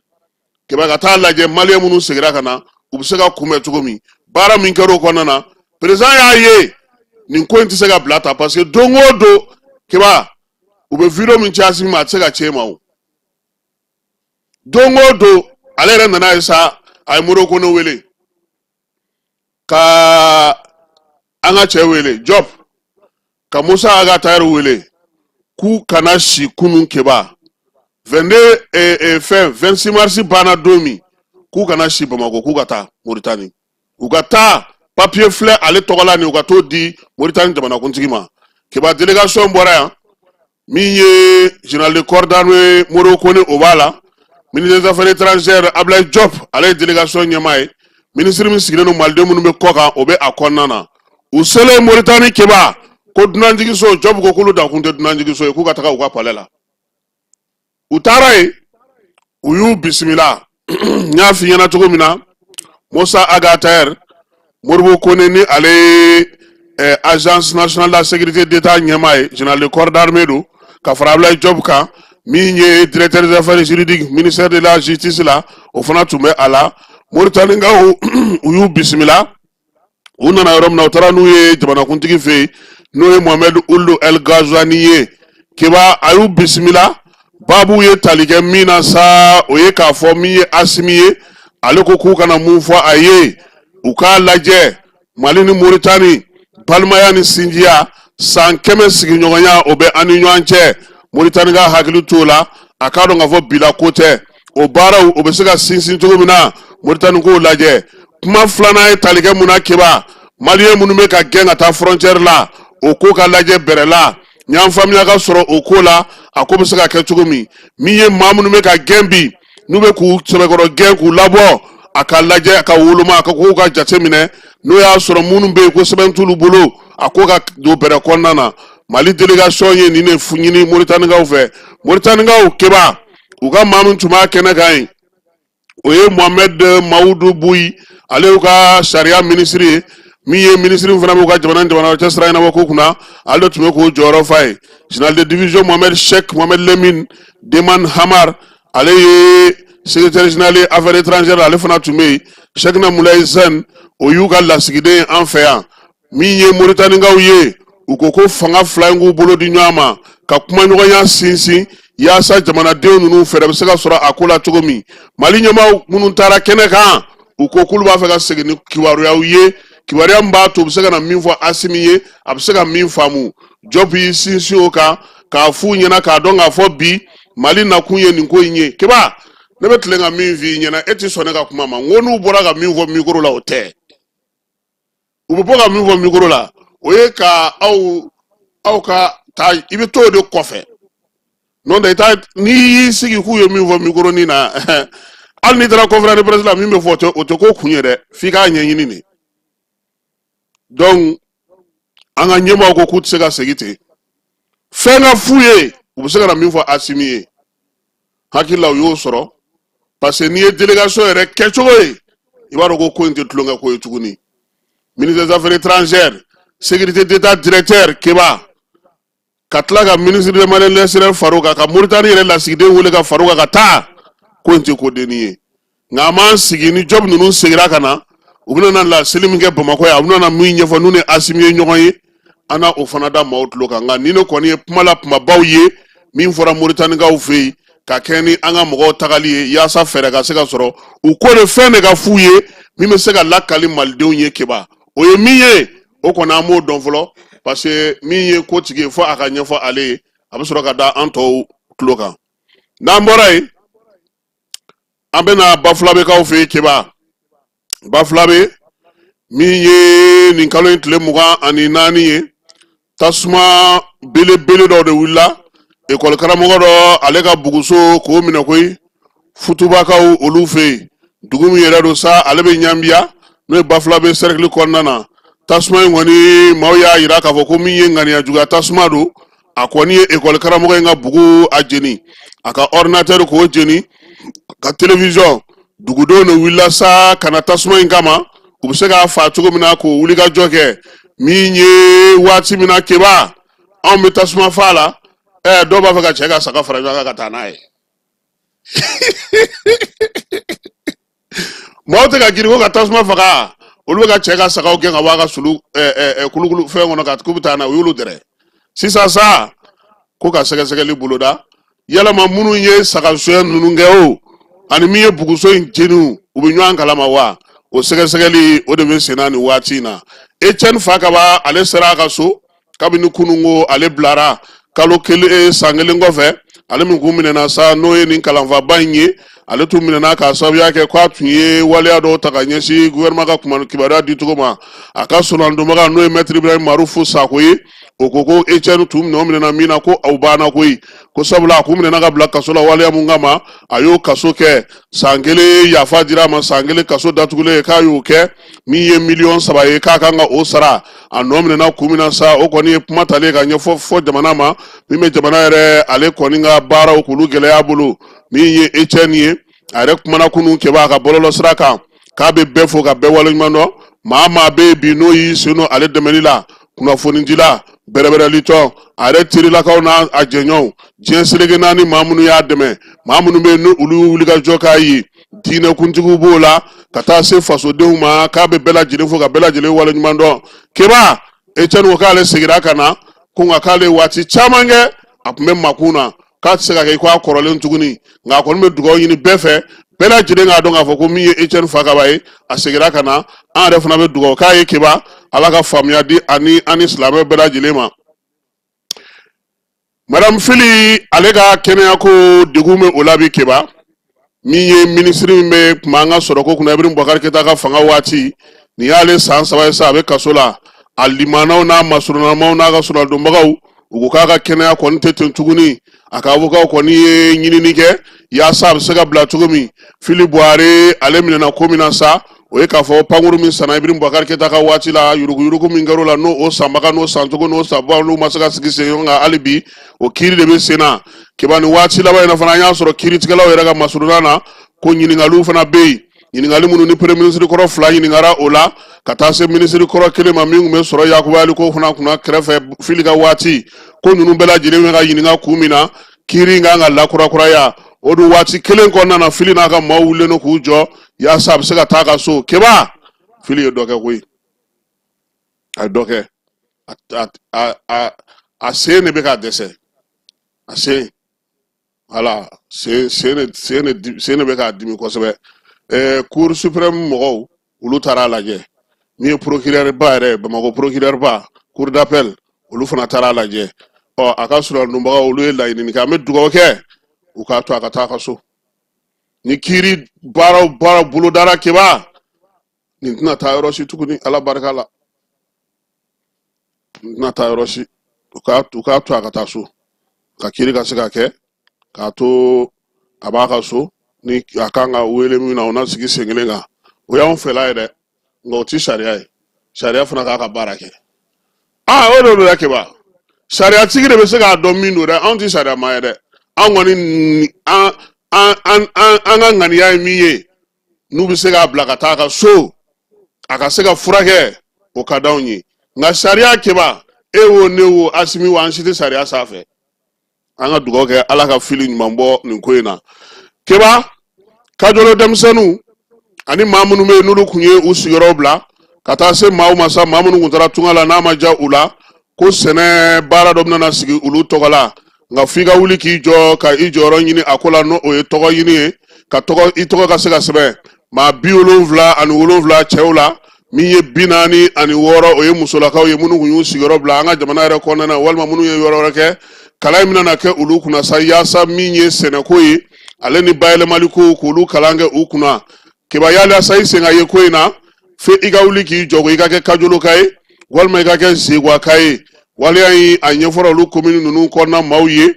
Keba, ka taa lajɛ maliyɛn minnu seginna ka na, u bɛ se ka kunbɛn cogo min. Baara min kɛra o kɔnɔna na, président y'a ye nin ko in tɛ se ka bila ta, parce que don o don, Keba, u bɛ video min ci Asimi ma, a tɛ se ka ci e ma. O don o don, ale yɛrɛ nana ye sa, a ye Modibo Kone wele, ka an ka cɛ wele Jɔp, ka Musa Ag Attaher wele k'u kana si kunun. Keba, 22 fɛn 26 mars banna don min, k'u kana si Bamakɔ, k'u ka taa Moritani, u ka taa papiye filɛ ale tɔgɔ la nin, u ka t'o di Moritani jamanakuntigi ma. Keba, délégation bɔra yan. Min ye général de corps d'armée Modibo Kone, o b'a la. Ministre des affaires étrangères Ablaye Diop, ale ye délégation ɲɛmaa ye. Ministre min sigilen don maliden minnu bɛ kɔ kan, o bɛ a kɔnɔna na. U selen Moritani, Keba, ko dunanjiginso, Diop ko k'olu dakun tɛ dunanjiginso ye, k'u ka taga u ka palais la. U taara yen, u y'u bisimila. N y'a f'i ɲɛna cogo min na, Musa Ag Attaher, Modibo Kone ni ale ye agence nationale de la sécurité d'État ɲɛmaa ye, général de corps d'armée don, ka fara Ablaye Diop kan, min ye directeur des affaires juridiques ministère de la justice la, o fana tun bɛ a la. Moritanikaw, u y'u bisimila. U nana yɔrɔ min na, u taara n'u ye jamanakuntigi fɛ yen, n'o ye Mohamed Ould El Ghazouani ye. Keba, a y'u bisimila. Baabu ye tali kɛ min na sa, o ye k'a fɔ min ye Asimi ye, ale ko k'u kana mun fɔ a ye, u k'a lajɛ Mali ni Moritani balimaya ni sinjiya, san 100 sigiɲɔgɔnya, o bɛ an ni ɲɔgɔn cɛ. Moritani ka hakili t'o la, a k'a dɔn k'a fɔ bila ko tɛ, o baaraw o bɛ se ka sinsin cogo min na, Moritani k'o lajɛ. Kuma filanan ye tali kɛ mun na, Keba? Maliyɛn minnu bɛ ka gɛn ka taa frontière la, o ko ka lajɛ bɛrɛ la, ɲɔgɔn faamuya ka sɔrɔ o ko la, a ko bɛ se ka kɛ cogo min. Min ye maa minnu bɛ ka gɛn bi, n'u bɛ k'u sɛbɛkɔrɔ gɛn k'u labɔ, a ka lajɛ, a ka woloma, a ka kow ka jate minɛ, n'o y'a sɔrɔ minnu bɛ yen ko sɛbɛn t'olu bolo, a ko ka don bɛrɛ kɔnɔna na. Mali délégation ye nin de ɲini Moritanikaw fɛ. Moritanikaw, Keba, u ka maa min tun b'a kɛnɛ kan yen, o ye Mohamed Mawudu Buyi, ale y'u ka sariya minisiri ye. Min ye minisiri fana b'u ka jamana ni jamana cɛ sira ɲɛnabɔ ko kunna, ale de tun bɛ k'o jɔyɔrɔ fa ye. Général de division Mohamed Cheikh Mohamed Lemine Deman Hamar, ale ye secrétaire général ye affaires étrangères, ale fana tun bɛ yen. Cheikhna Moulaye Zen, o y'u ka lasigiden ye an fɛ yan. Min ye Moritanikaw ye, u ko ko fanga fila in k'u bolo di ɲɔgɔn ma ka kumaɲɔgɔnya sinsin, yaasa jamanadenw ninnu fɛɛrɛ bɛ se ka sɔrɔ a ko la cogo min. Mali ɲɛmaaw minnu taara kɛnɛ kan, u ko k'olu b'a fɛ ka segin ni kibaruyaw ye, kibaruya min b'a to u bɛ se ka na min fɔ Asimi ye, a bɛ se ka min faamu. Jɔp y'i sinsin o kan k'a f'u ɲɛna k'a dɔn k'a fɔ bi Mali nakun ye nin ko in ye. Keba, ne bɛ tilen ka min f'i ɲɛna, e tɛ sɔn ne ka kuma ma. N ko n'u bɔra ka min fɔ mikoro la, o tɛ. U bɛ bɔ ka min fɔ mikoro la, o ye ka aw ka taa, i bɛ t'o de kɔfɛ. N'o tɛ, i t'a n'i y'i sigi k'u ye min fɔ mikoronin na, hali n'i taara conférence de presse la, min bɛ fɔ, o tɛ ko kun ye dɛ, f'i k'a ɲɛɲini de. Donc an ka ɲɛmaaw ko k'u tɛ se ka segin ten, fɛn ka f'u ye, u bɛ se ka na min fɔ Asimi ye. Hakili la, u y'o sɔrɔ, parce que n'i ye délégation yɛrɛ kɛcogo ye, i b'a dɔn ko ko in tɛ tulonkɛ ko ye tuguni. Ministre des affaires étrangères, sécurité d'État directeur, Keba, ka tila ka ministre des Maliens de l'extérieur far'o kan, ka Mauritanie yɛrɛ lasigiden wele ka far'o kan ka taa, ko in tɛ ko denni ye. Nka an b'an sigi ni Jɔp ninnu seginna ka na, u bɛna na laseli min kɛ Bamakɔ yan, u bɛna na min ɲɛfɔ n'u ni Asimi ye ɲɔgɔn ye, an na o fana da maaw tulo kan. Nka ni ne kɔni ye kuma la kumabaw ye min fɔra Moritanikaw fɛ yen ka kɛ ni an ka mɔgɔw tagali ye, yaasa fɛɛrɛ ka se ka sɔrɔ u ko de, fɛn de ka f'u ye min bɛ se ka lakali malidenw ye. Keba, o ye min ye, o kɔni an m'o dɔn fɔlɔ, parce que min ye ko tigi ye, fo a ka ɲɛfɔ ale ye, a bɛ sɔrɔ ka da an tɔw tulo kan. N'an bɔra yen, an bɛna Bafulabekaw fɛ yen. Keba, Bafulabe, min ye nin kalo in tile 24 ye, tasuma belebele dɔ de wulila ekɔli karamɔgɔ dɔ, ale ka buguso k'o minɛ koyi, Futubakaw olu fɛ yen. Dugu min yɛrɛ don sa, ale bɛ Ɲanbiya, n'o ye Bafulabe cercle kɔnɔna na. Tasuma in kɔni, maaw y'a yira k'a fɔ ko min ye ŋaniya juguya tasuma don. A kɔni ye ekɔli karamɔgɔ in ka bugu a jeni, a ka ordinateur k'o jeni, ka télévision. Dugudenw de wulila sa ka na tasuma in kama, u bɛ se k'a fa cogo min na, k'o wulikajɔ kɛ. Min ye waati min na, Keba, anw bɛ tasuma fa la, dɔw b'a fɛ ka cɛ ka saga fara ɲɔgɔn kan ka taa n'a ye. Maaw tɛ ka girin ko ka tasuma faga, olu bɛ ka cɛ ka sagaw gɛn ka bɔ a ka sulu kulukulu fɛn kɔnɔ ka k'u bɛ taa n'a ye. U y'olu dɛrɛ sisan sa ko ka sɛgɛsɛgɛli boloda, yalama minnu ye sagasonya ninnu kɛ o, ani min ye buguso in jeni, u bɛ ɲɔgɔn kalama wa? O sɛgɛsɛgɛli o de bɛ senna nin waati in na. Etienne Fakaba, ale sera a ka so kabini kununko. Ale bilara kalo kelen san kelen kɔfɛ. Ale min kun minɛna sa, n'o ye nin kalanfaba in ye, ale tun minɛna k'a sababuya kɛ k'a tun ye waleya dɔw ta ka ɲɛsin gouvernement ka kuma kibaruya di cogo ma. A ka sonandonbaga, n'o ye maître Ibrahim Marufu Sako ye, o ko ko Etienne tun nɔ minɛna min na, ko aw banna koyi, ko sabula a kun minɛna ka bila kaso la waleya mun kama, a y'o kaso kɛ san kelen, yafa dira a ma, san kelen kaso datugulen k'a y'o kɛ. Min ye miliyɔn 3 ye, k'a kan ka o sara. A nɔ minɛna kun min na sa, o kɔni ye kuma talen ka ɲɛfɔ fɔ jamana ma, min bɛ jamana yɛrɛ ale kɔni ka baaraw k'olu gɛlɛya bolo. Min ye Etienne ye, a yɛrɛ kumana kunun, Keba, a ka bɔlɔlɔ sira kan, k'a bɛ bɛɛ fo ka bɛɛ waleɲuman dɔn. Maa maa bɛ yen bi n'o y'i sen don ale dɛmɛli la, kunnafonidila, bɛrɛbɛrɛlitɔn, a yɛrɛ terilakaw n'a a jɛɲɔgɔnw, diɲɛ seleke naani maa minnu y'a dɛmɛ, maa minnu bɛ yen ni olu y'u wulikajɔ k'a ye, diinɛkuntigiw b'o la, ka taa se fasodenw ma, k'a bɛ bɛɛ lajɛlen fo ka bɛɛ lajɛlen waleɲuman dɔn. Keba, Etienne ko k'ale seginna ka na ko, nka k'ale waati caman kɛ A tun bɛ makun na k'a tɛ se ka kɛ i ko a kɔrɔlen tuguni, nka a kɔni bɛ dugawu ɲini bɛɛ fɛ, bɛɛ lajɛlen k'a dɔn k'a fɔ ko min ye Etienne Fakaba ye, a seginna ka na. An yɛrɛ fana bɛ dugawu k'a ye. Keba, Ala ka faamuya di ani an ni silamɛ bɛɛ lajɛlen ma. Madame Fili, ale ka kɛnɛya ko degun bɛ o la bi. Keba, min ye minisiri min bɛ kuma an ka sɔrɔko kunna Ibrahim Boubacar Keita ka fanga waati, nin y'ale san 3 ye sa a bɛ kaso la. A limanaw n'a masurunnamaw n'a ka surunadonbagaw, u ko k'a ka kɛnɛya kɔni tɛ ten tuguni. A ka avocat kɔni ye ɲinini kɛ yaasa a bɛ se ka bila cogo min. Fili Buware, ale minɛna ko min na sa, o ye k'a fɔ pankuru min sanna Ibrahim Boubacar Keita ka waati la, yuruguyurugu min kɛr'o la, n'o o sanbaga n'o sancogo n'o sanbaga n'u ma se ka sigi sen ɲɔgɔn kan hali bi, o kiiri de bɛ sen na. Keba, nin waati laban in na fana, an y'a sɔrɔ kiiritigɛlaw yɛrɛ ka masurunna na ko ɲininkaliw fana bɛ yen, ɲininkali minnu ni premier ministre kɔrɔ fila ɲininkara o la, ka taa se minisiri kɔrɔ kelen ma min tun bɛ sɔrɔ yakubayali ko fana kunna kɛrɛfɛ Fili ka waati. Ko ninnu bɛɛ lajɛlen bɛ ka ɲininka kun min na kiiri in kan ka lakurakuraya. O dun waati kelen kɔnɔna na, Fili n'a ka maaw wulilen don k'u jɔ yaasa a bɛ se ka taa ka so. Keba, Fili ye dɔ kɛ koyi, a ye dɔ kɛ. A sen de bɛ ka dɛsɛ, a sen, voilà, sen de bɛ k'a dimi kosɛbɛ. Cour suprême mɔgɔw, olu taara a lajɛ. Min ye procureur ba yɛrɛ, Bamakɔ procureur ba, cour d'appel, olu fana taara a lajɛ. Ɔ, a ka surunadonbagaw, olu ye laɲini kɛ. An bɛ dugawu kɛ u k'a to a ka taa a ka so. Ni kiiri baaraw baara bolodara, Keba, nin tɛna taa yɔrɔ si tuguni. Ala barika la, nin tɛna taa yɔrɔ si. U k'a to a ka taa so, ka kiiri ka se ka kɛ, k'a to a b'a ka so. Ni a kan ka wele min na, o na sigi sen kelen kan. O y'anw fɛla ye dɛ, nka o ti sariya ye. Sariya fana k'a ka baara kɛ. Aa, o de don dɛ. Keba, sariyatigi de bɛ se k'a dɔn min don dɛ. Anw ti sariya maa ye dɛ. An kɔni, an an an an an ka ŋaniya ye min ye, n'u bɛ se k'a bila ka taa a ka so, a ka se ka furakɛ, o ka d'anw ye. Nka sariya, Keba, e wo, ne wo, Asimi wo, an si tɛ sariya sanfɛ. An ka dugawu kɛ Ala ka Fili ɲuman bɔ nin ko in na. Keba, Kajolo denmisɛnninw ani maa minnu bɛ yen n'olu tun ye u sigiyɔrɔw bila ka taa se maaw ma sa, maa minnu tun taara tunga la n'a ma diya u la, ko sɛnɛ baara dɔ bɛna sigi olu tɔgɔ la, nka f'i ka wuli k'i jɔ ka i jɔyɔrɔ ɲini a ko la, n'o o ye tɔgɔ ɲini ye, ka tɔgɔ i tɔgɔ ka se ka sɛbɛn. Maa 77 cɛw la, min ye 46, o ye musolakaw ye, minnu tun y'u sigiyɔrɔ bila an ka jamana yɛrɛ kɔnɔna na walima minnu ye yɔrɔ wɛrɛ kɛ. Kalan in bɛna kɛ olu kunna sa, yaasa min ye sɛnɛko ye, ale ni bayɛlɛmali ko, k'olu kalan kɛ u kunna. Keba, yaasa i sen ka ye ko in na, fo i ka wuli k'i jɔ ko i ka kɛ Kajoloka ye walima i ka kɛ Zegwaka ye. Waleya in, a ɲɛfɔra olu komini ninnu kɔnɔna maaw ye.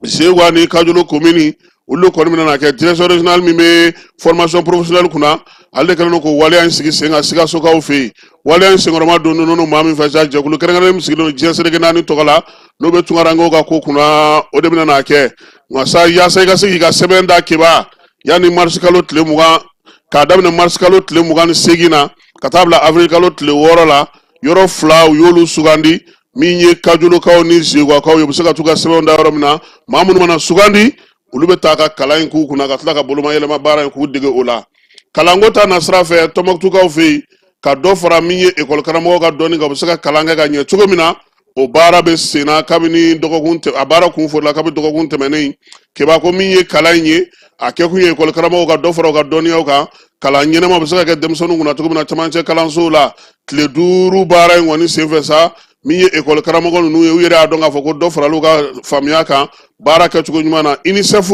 Zegwa ni Kajolo komini, olu kɔni bɛna kɛ. Direction régionale min bɛ formation professionnelle kunna, ale de kɛlen don k'o waleya in sigi sen kan Sikasokaw fɛ yen. Waleya in senkɔrɔma don ninnu maa min fɛ sa, jɛkulu kɛrɛnkɛrɛnnen min sigilen don diɲɛ seleke naani tɔgɔ la, n'o bɛ tunkarankew ka ko kunna, o de bɛna n'a kɛ. Nka sa, yaasa i ka se k'i ka sɛbɛn da, Keba, yanni marisi kalo tile 20, k'a daminɛ marisi kalo tile 28 na ka taa bila avril kalo tile 6 la, yɔrɔ fila, u y'olu sugandi, min ye Kajolokaw ni Zegwakaw ye, u bɛ se ka t'u ka sɛbɛnw da yɔrɔ min na. Maa minnu mana sugandi, olu bɛ taa ka kalan in k'u kunna, ka tila ka bolomayɛlɛma baara in k'u dege o la. Kalanko ta nasira fɛ, Tɔnbɔkutukaw fɛ yen, ka dɔ fara min ye ekɔli karamɔgɔw ka dɔnni kan, u bɛ se ka kalan kɛ ka ɲɛ cogo min na, o baara bɛ senna kabini dɔgɔkun, a baara kun fɔla kabini dɔgɔkun tɛmɛnen. Keba, ko min ye kalan in ye, a kɛkun ye ekɔli karamɔgɔw ka dɔ fara u ka dɔnniyaw kan, kalan ɲɛnama bɛ se ka kɛ denmisɛnninw kunna cogo min na camancɛ kalansow la. Tile 5 baara in kɔni senfɛ sa, min ye ekɔli karamɔgɔ ninnu ye, u yɛrɛ y'a dɔn k'a fɔ ko dɔ faral'u ka faamuya kan baara kɛcogo ɲuman na. UNICEF,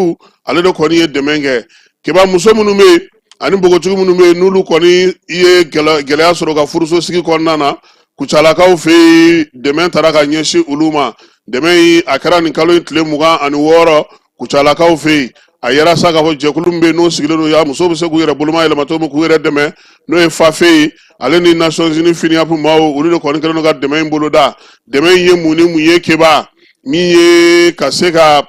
ale de kɔni ye dɛmɛ kɛ. Keba, muso minnu bɛ yen ani npogotigi minnu bɛ yen, n'olu kɔni ye gɛlɛya sɔrɔ ka furuso sigi kɔnɔna na, Kucalakaw fɛ yen, dɛmɛ taara ka ɲɛsin olu ma. Dɛmɛ in, a kɛra nin kalo in tile 26 Kucalakaw fɛ yen. A yɛrɛ sa k'a fɔ jɛkulu min bɛ yen, n'o sigilen don ya musow bɛ se k'u yɛrɛ boloma yɛlɛma cogo min, k'u yɛrɛ dɛmɛ, n'o ye FAFE ye, ale ni Nations Unies FNUAP maaw, olu de kɔni kɛlen don ka dɛmɛ in boloda. Dɛmɛ in ye mun ni mun ye, Keba? Min ye ka se ka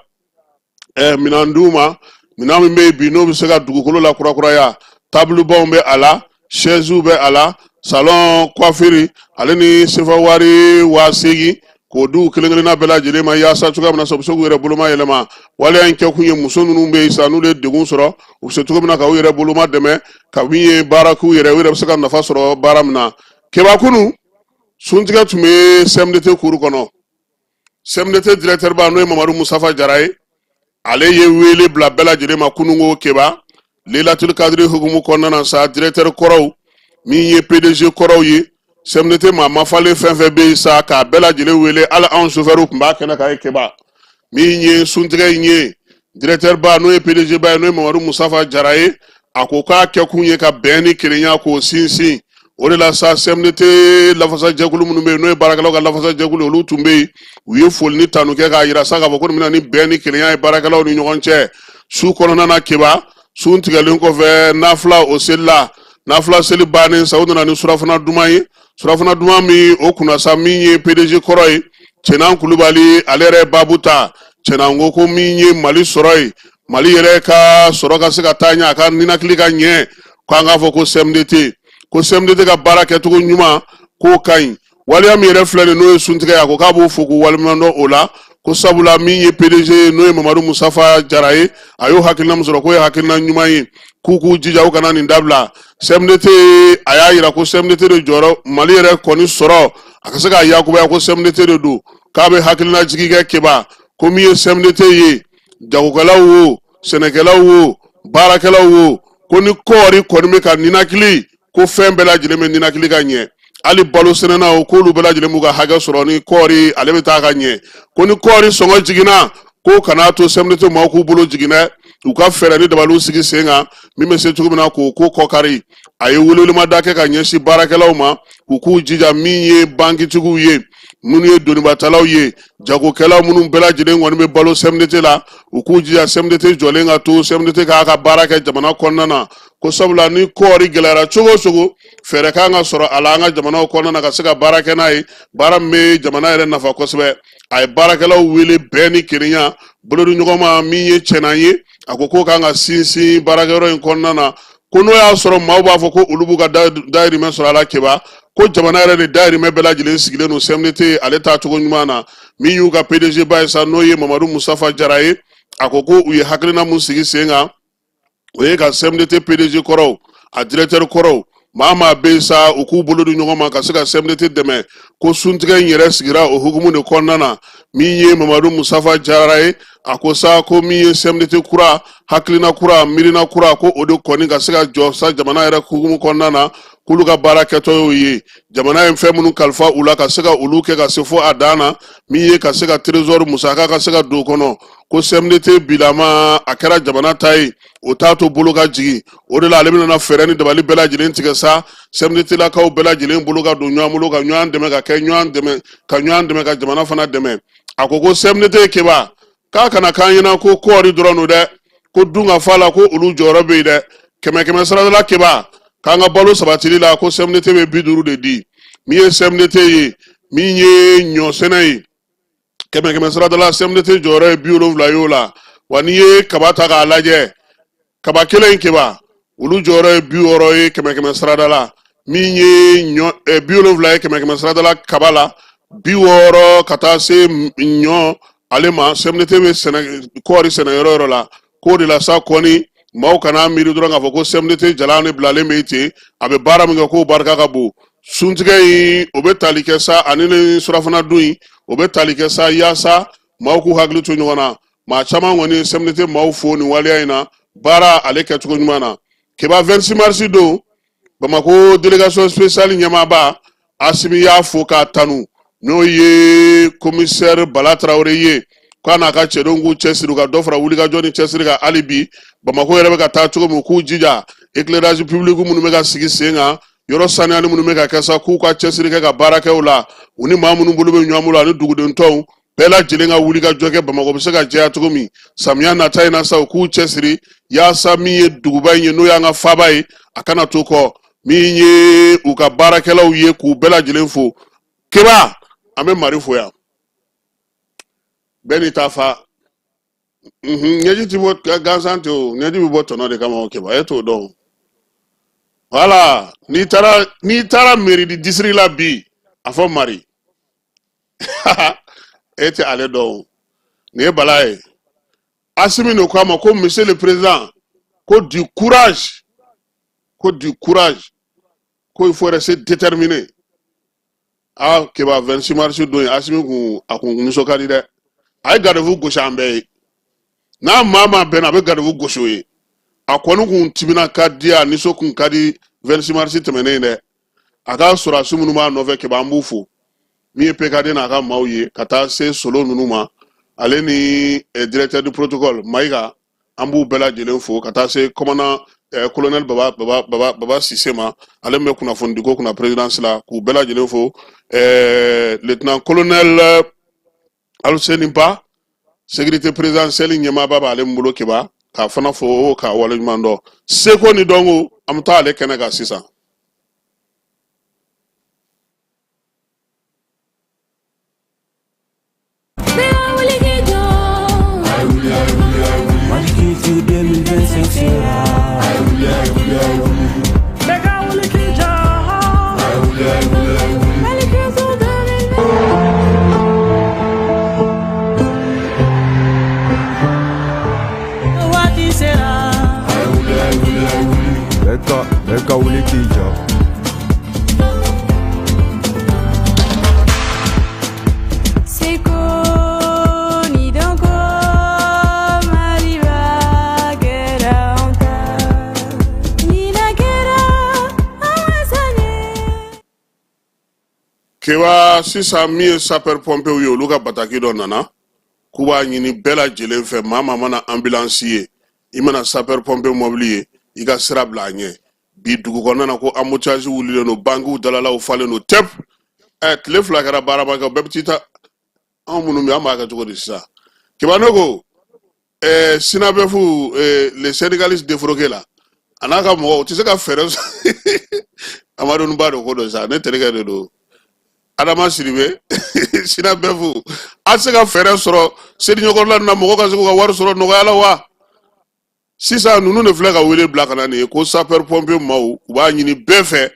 minɛn d'u ma, minɛn min bɛ yen bi n'o bɛ se ka dugukolo la kurakuraya, tabulibaw bɛ a la, sɛziw bɛ a la, salon coiffure, ale ni sefa wari 8000, k'o di u kelen kelenna bɛɛ lajɛlen ma, yaasa cogoya min na sa, u bɛ se k'u yɛrɛ boloma yɛlɛma. Waleya in kɛkun ye muso minnu bɛ yen sa, n'olu ye degun sɔrɔ, u bɛ se cogo min na ka u yɛrɛ boloma dɛmɛ, ka min ye baara k'u yɛrɛ, u yɛrɛ bɛ se ka nafa sɔrɔ baara min na. Keba, kunu suntigɛ tun bɛ CMDT kuru kɔnɔ. CMDT directeur ba, n'o ye Mamadu Musafa Jara ye, ale ye wele bila bɛɛ lajɛlen ma kununko Keba, Lelatul Kadiri hukumu kɔnɔna na sa, directeur kɔrɔw, min ye PDG kɔrɔw ye, CMDT maa mafalen fɛn fɛn bɛ yen sa, k'a bɛɛ lajɛlen wele. Hali anw sofɛriw tun b'a kɛnɛ kan ye. Keba, min ye suntigɛ in ye, directeur ba, n'o ye PDG ba ye, n'o ye Mamadu Musafa Jara ye, a ko k'a kɛkun ye ka bɛn ni kelenya k'o sinsin. O de la sa, CMDT lafasajɛkulu minnu bɛ yen, n'o ye baarakɛlaw ka lafasajɛkulu, olu tun bɛ yen. U ye foli ni tanu kɛ k'a yira sa k'a fɔ ko nin bɛna ni bɛn ni kelenya ye baarakɛlaw ni ɲɔgɔn cɛ. Su kɔnɔna na Keba, sun tigɛlen kɔfɛ, nafila o selila. Nafila seli bannen sa, u nana ni surafana duman ye, surafana duman min o kunna sa, min ye PDG kɔrɔ ye, Cɛnan Kulubali, ale yɛrɛ baabu ta. Cɛnan ko ko min ye Mali sɔrɔ ye, Mali yɛrɛ ka sɔrɔ ka se ka taa ɲɛ, a ka ninakili ka ɲɛ, ko an k'a fɔ ko CMDT, ko CMDT ka baara kɛcogo ɲuman k'o ka ɲi. Waleya min yɛrɛ filɛ nin, n'o ye suntigɛ ye, a ko k'a b'o fo k'u waleɲuman dɔn o la, ko sabula min ye PDG ye, n'o ye Mamadu Musafa Jara ye, a y'o hakilina min sɔrɔ, k'o ye hakilina ɲuman ye, k'u k'u jija u kana nin dabila. CMDT, a y'a yira ko CMDT de jɔyɔrɔ Mali yɛrɛ kɔni sɔrɔ a ka se k'a yakubaya, ko CMDT de don, k'a bɛ hakilina jigi kɛ Keba, ko min ye CMDT ye, jagokɛlaw wo, sɛnɛkɛlaw wo, baarakɛlaw wo, ko ni kɔɔri kɔni bɛ ka ninakili, ko fɛn bɛɛ lajɛlen bɛ ninakili ka ɲɛ, hali balo sɛnɛnaw, k'olu bɛɛ lajɛlen b'u ka hakɛ sɔrɔ ni kɔɔri ale bɛ taa ka ɲɛ, ko ni kɔɔri sɔngɔ jiginna, ko kana to CMDT maaw k'u bolo jigin dɛ, u ka fɛɛrɛ ni dabaliw sigi sen kan min bɛ se cogo min na k'o ko kɔkari. A ye welewelemada kɛ ka ɲɛsin baarakɛlaw ma, u k'u jija, min ye bankitigiw ye, minnu ye donibatalaw ye, jagokɛlaw, minnu bɛɛ lajɛlen kɔni bɛ balo CMDT la, u k'u jija CMDT jɔlen ka to, CMDT k'a ka baara kɛ jamana kɔnɔna na, ko sabula ni kɔɔri gɛlɛyara cogo o cogo, fɛɛrɛ kan ka sɔrɔ a la an ka jamanaw kɔnɔna na ka se ka baara kɛ n'a ye, baara min bɛ jamana yɛrɛ nafa kosɛbɛ. A ye baarakɛlaw wele bɛn ni kelenya, bolodiɲɔgɔnma, min ye cɛnan ye, a ko k'o kan ka sinsin baarakɛyɔrɔ in kɔnɔna na, ko n'o y'a sɔrɔ maaw b'a fɔ ko olu b'u ka dayirimɛ sɔrɔ a la Keba, ko jamana yɛrɛ de dayirimɛ bɛɛ lajɛlen sigilen don CMDT ale taacogo ɲuman na. Min y'u ka PDG ba ye sa, n'o ye Mamadu Musafa Jara ye, a ko ko u ye hakilina mun sigi sen kan, o ye ka CMDT PDG kɔrɔw, a directeur kɔrɔw, maa maa bɛ yen sa, u k'u bolo di ɲɔgɔn ma ka se ka CMDT dɛmɛ, ko suntigɛ in yɛrɛ sigira o hukumu de kɔnɔna na. Min ye Mamadu Musafa Jara ye, a ko sa ko min ye CMDT kura, hakilina kura, miirina kura, ko o de kɔni ka se ka jɔ sa jamana yɛrɛ hukumu kɔnɔna na, k'olu ka baara kɛtɔ y'o ye, jamana ye fɛn minnu kalifa u la ka se ka olu kɛ ka se fo a dan na, min ye ka se ka trésor musaka ka se ka don o kɔnɔ, ko CMDT bilama a kɛra jamana ta ye, o t'a to bolo ka jigin. O de la ale bɛna fɛɛrɛ ni dabali bɛɛ lajɛlen tigɛ sa, CMDT lakaw bɛɛ lajɛlen bolo ka don ɲɔgɔn bolo, ka ɲɔgɔn dɛmɛ, ka kɛ ɲɔgɔn dɛmɛ, ka ɲɔgɔn dɛmɛ, ka jamana fana dɛmɛ. A ko ko CMDT Keba, k'a kana k'an ɲɛna ko kɔɔri dɔrɔn don dɛ, ko dunkafa la, ko olu jɔyɔrɔ bɛ yen dɛ. Kɛmɛ kɛmɛ sarada la Keba, k'an ka balo sabatili la, ko CMDT bɛ 50 de di. Min ye CMDT ye, min ye ɲɔ sɛnɛ ye, kɛmɛ kɛmɛ sarada la, CMDT jɔyɔrɔ ye 70 y'o la. Wa n'i ye kaba ta k'a lajɛ, kaba kelen in Keba, olu jɔyɔrɔ ye 60 ye kɛmɛ kɛmɛ sarada la. Min ye ɲɔ 70 ye kɛmɛ kɛmɛ sarada la kaba la, 60 ka taa se ɲɔ ale ma. CMDT bɛ sɛnɛ, kɔɔri sɛnɛ yɔrɔ yɔrɔ la, k'o de la sa kɔni maaw kana miiri dɔrɔn k'a fɔ ko CMDT jalan de bilalen bɛ ten, a bɛ baara min kɛ k'o barika ka bon. Suntigɛ in, o bɛ tali kɛ sa, ani ni surafana dun in, o bɛ tali kɛ sa yaasa maaw k'u hakili to ɲɔgɔn na. Maa caman kɔni ye CMDT maaw fo nin waleya in na, baara ale kɛcogo ɲuman na. Keba, 26 mars don, Bamakɔ délégation spéciale ɲɛmaaba Asimi y'a fo k'a tanu, n'o ye commissaire Bala Tarawele ye, k'a n'a ka cɛdenw k'u cɛsiri, u ka dɔ fara wulikajɔ ni cɛsiri kan hali bi. Bamakɔ yɛrɛ bɛ ka taa cogo min, k'u jija, éclairage public minnu bɛ ka sigi sen kan, yɔrɔ saniyali minnu bɛ ka kɛ sa, k'u ka cɛsiri kɛ ka baara kɛ o la. U ni maa minnu bolo bɛ ɲɔgɔn bolo ani duguden tɔw bɛɛ lajɛlen ka wuli ka jɔ kɛ, Bamakɔ bɛ se ka jɛya cogo min samiya nata in na sa, u k'u cɛsiri yaasa min ye duguba in ye, n'o y'an ka faaba ye, a kana to kɔ. Min ye u ka baarakɛlaw ye, k'u bɛɛ lajɛlen fo. Keba, an bɛ Mari fo yan, bɛɛ n'i ta fa. Ɲɛji ti bɔ gansan tɛ o, ɲɛji bɛ bɔ tɔnɔ de kama o. Keba, e t'o dɔn. Voilà, n'i taara mairie du district la bi, a fɔ Mari, e tɛ ale dɔn o. Nin ye Bala ye. Asimi de ko a ma ko monsieur le président, ko du courage, ko du courage, ko il faut rester déterminé. Aa Keba, 26 mars don in, Asimi kun a kun nisɔn ka di dɛ. A ye garde-fou gosi an bɛɛ ye. N'a maa maa bɛnna, a bɛ garde-fou gosi o ye. A kɔni kun timina ka di, a nisɔn kun ka di 26 mars tɛmɛnen in dɛ. A ka sɔrɔdasi minnu b'a nɔfɛ Keba, an b'u fo. Min ye PKD n'a ka maaw ye, ka taa se solo ninnu ma, ale ni directeur du protocole Mayiga, an b'u bɛɛ lajɛlen fo, ka taa se commandant colonel Baba Baba Baba Baba Sise ma, ale min bɛ kunnafonidiko kunna présidence la, k'u bɛɛ lajɛlen fo. Lieutenant colonel Aluseni Ba, sécurité présidentielle ɲɛmaaba b'ale min bolo Keba, k'a fana fo k'a waleɲuman dɔn. Seko ni dɔnko, an bɛ taa ale kɛnɛ kan sisan. Mali Culture 2025 sera. Bɛɛ ka wuli k'i jɔ. Mali Culture 2025. Waati sera. Bɛɛ ka wuli k'i jɔ. Seko ni dɔnko Maliba kɛra anw ta. Ɲinan kɛra an wasa ye. Keba, sisan min ye sapeur pompiers ye, olu ka bataki dɔ nana k'u b'a ɲini bɛɛ lajɛlen fɛ, maa maa mana ambulance ye, i mana sapeur pompier mɔbili ye, i ka sira bila a ɲɛ. Bi dugu kɔnɔna na, ko embouteillage wulilen don, bankiw dalalaw falen don tɛp. Ɛ, tile 2 kɛra baara ma kɛ, bɛɛ bɛ t'i ta. Anw minnu bɛ, an b'a kɛ cogo di sisan? Keba, ne ko SYNABEF, le syndicaliste défroqué la, a n'a ka mɔgɔw, u tɛ se ka fɛɛrɛ. Amadu ba de ko don sa, ne terikɛ de don, Adama Sidibe. SYNABEF, a tɛ se ka fɛɛrɛ sɔrɔ seli ɲɛkɔrɔla na, mɔgɔ ka se k'u ka wari sɔrɔ nɔgɔya la wa? Sisan ninnu de filɛ ka wele bila ka na nin ye ko sapeur pompier maaw, u b'a ɲini bɛɛ fɛ,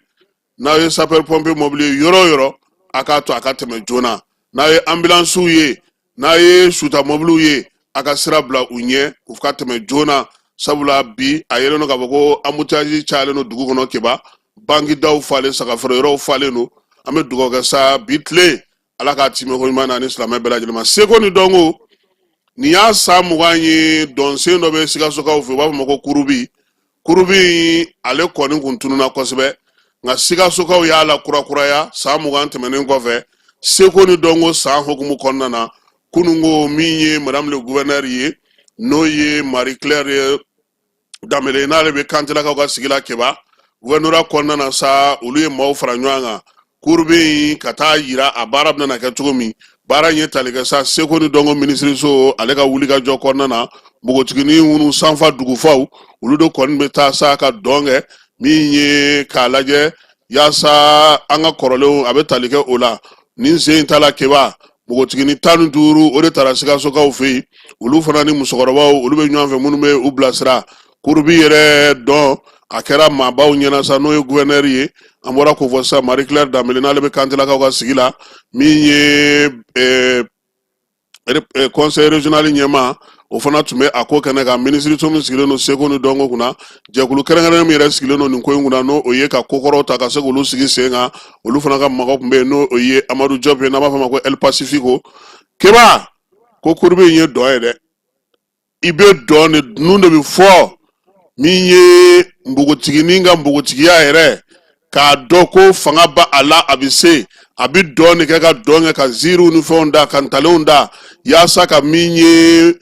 n'aw ye sapeur pompier mɔbili ye yɔrɔ o yɔrɔ, a k'a to a ka tɛmɛ joona. N'a ye ambulansiw ye, n'a ye suta mɔbiliw ye, a ka sira bila u ɲɛ, u ka tɛmɛ joona, sabula bi a yelen don k'a fɔ ko embouteillage cayalen don dugu kɔnɔ. Keba, banki daw falen, sagafeere yɔrɔw falen don. An bɛ dugawu kɛ sa, bi tile Ala k'a timɛ ko ɲuman na ni silamɛ bɛɛ lajɛlen ma. Seko ni dɔnko, nin y'a san 20 ye. Dɔnsen dɔ bɛ Sikasokaw fɛ, u b'a fɔ ma ko kurubi. Kurubi ale kɔni kun tununna kosɛbɛ, nka Sikasokaw y'a la kurakuraya san 20 tɛmɛnen kɔfɛ. Seko ni dɔnko san hukumu kɔnɔna na, kununko min ye madame le gouverneur ye, n'o ye Marie Claire ye Danbele, n'ale bɛ Kantelakaw ka sigi la Keba, gouvernorat kɔnɔna na sa, olu ye maaw fara ɲɔgɔn kan kurubi in ka taa yira a baara bɛna kɛ cogo min. Baara in ye tali kɛ sa seko ni dɔnko minisiriso ale ka wulikajɔ kɔnɔna na. Npogotiginin minnu sanfa dugufaw, olu de kɔni bɛ taa sa ka dɔn kɛ min ye k'a lajɛ yaasa an ka kɔrɔlenw, a bɛ tali kɛ o la. Nin sen in ta la Keba, npogotiginin 15 o de taara Sikasokaw fɛ yen. Olu fana ni musokɔrɔbaw, olu bɛ ɲɔgɔn fɛ, minnu bɛ u bilasira. Kurubi yɛrɛ dɔn a kɛra maabaw ɲɛna sa, n'o ye gouverneur ye, an bɔra k'o fɔ sisan, Marie Claire Danbele, n'ale bɛ Kantelakaw ka sigi la, min ye conseil régional ɲɛmaa, o fana tun bɛ a ko kɛnɛ kan. Minisiriso min sigilen don seko ni dɔnko kunna, jɛkulu kɛrɛnkɛrɛnnen min yɛrɛ sigilen don nin ko in kunna, n'o ye ka kokɔrɔw ta ka se k'olu sigi sen kan, olu fana ka mɔgɔ tun bɛ yen, n'o ye Amadu Jɔp ye, n'an b'a fɔ a ma ko El Pacifico. Keba, ko kurubi in ye dɔn ye dɛ, i bɛ dɔn de, dunun de bɛ fɔ. Min ye npogotiginin ka npogotigiya yɛrɛ k'a dɔn ko fanga ba a la, a bɛ se, a bɛ dɔn de kɛ, ka dɔn kɛ, ka ziiriw ni fɛnw da, ka ntalenw da, yaasa ka min ye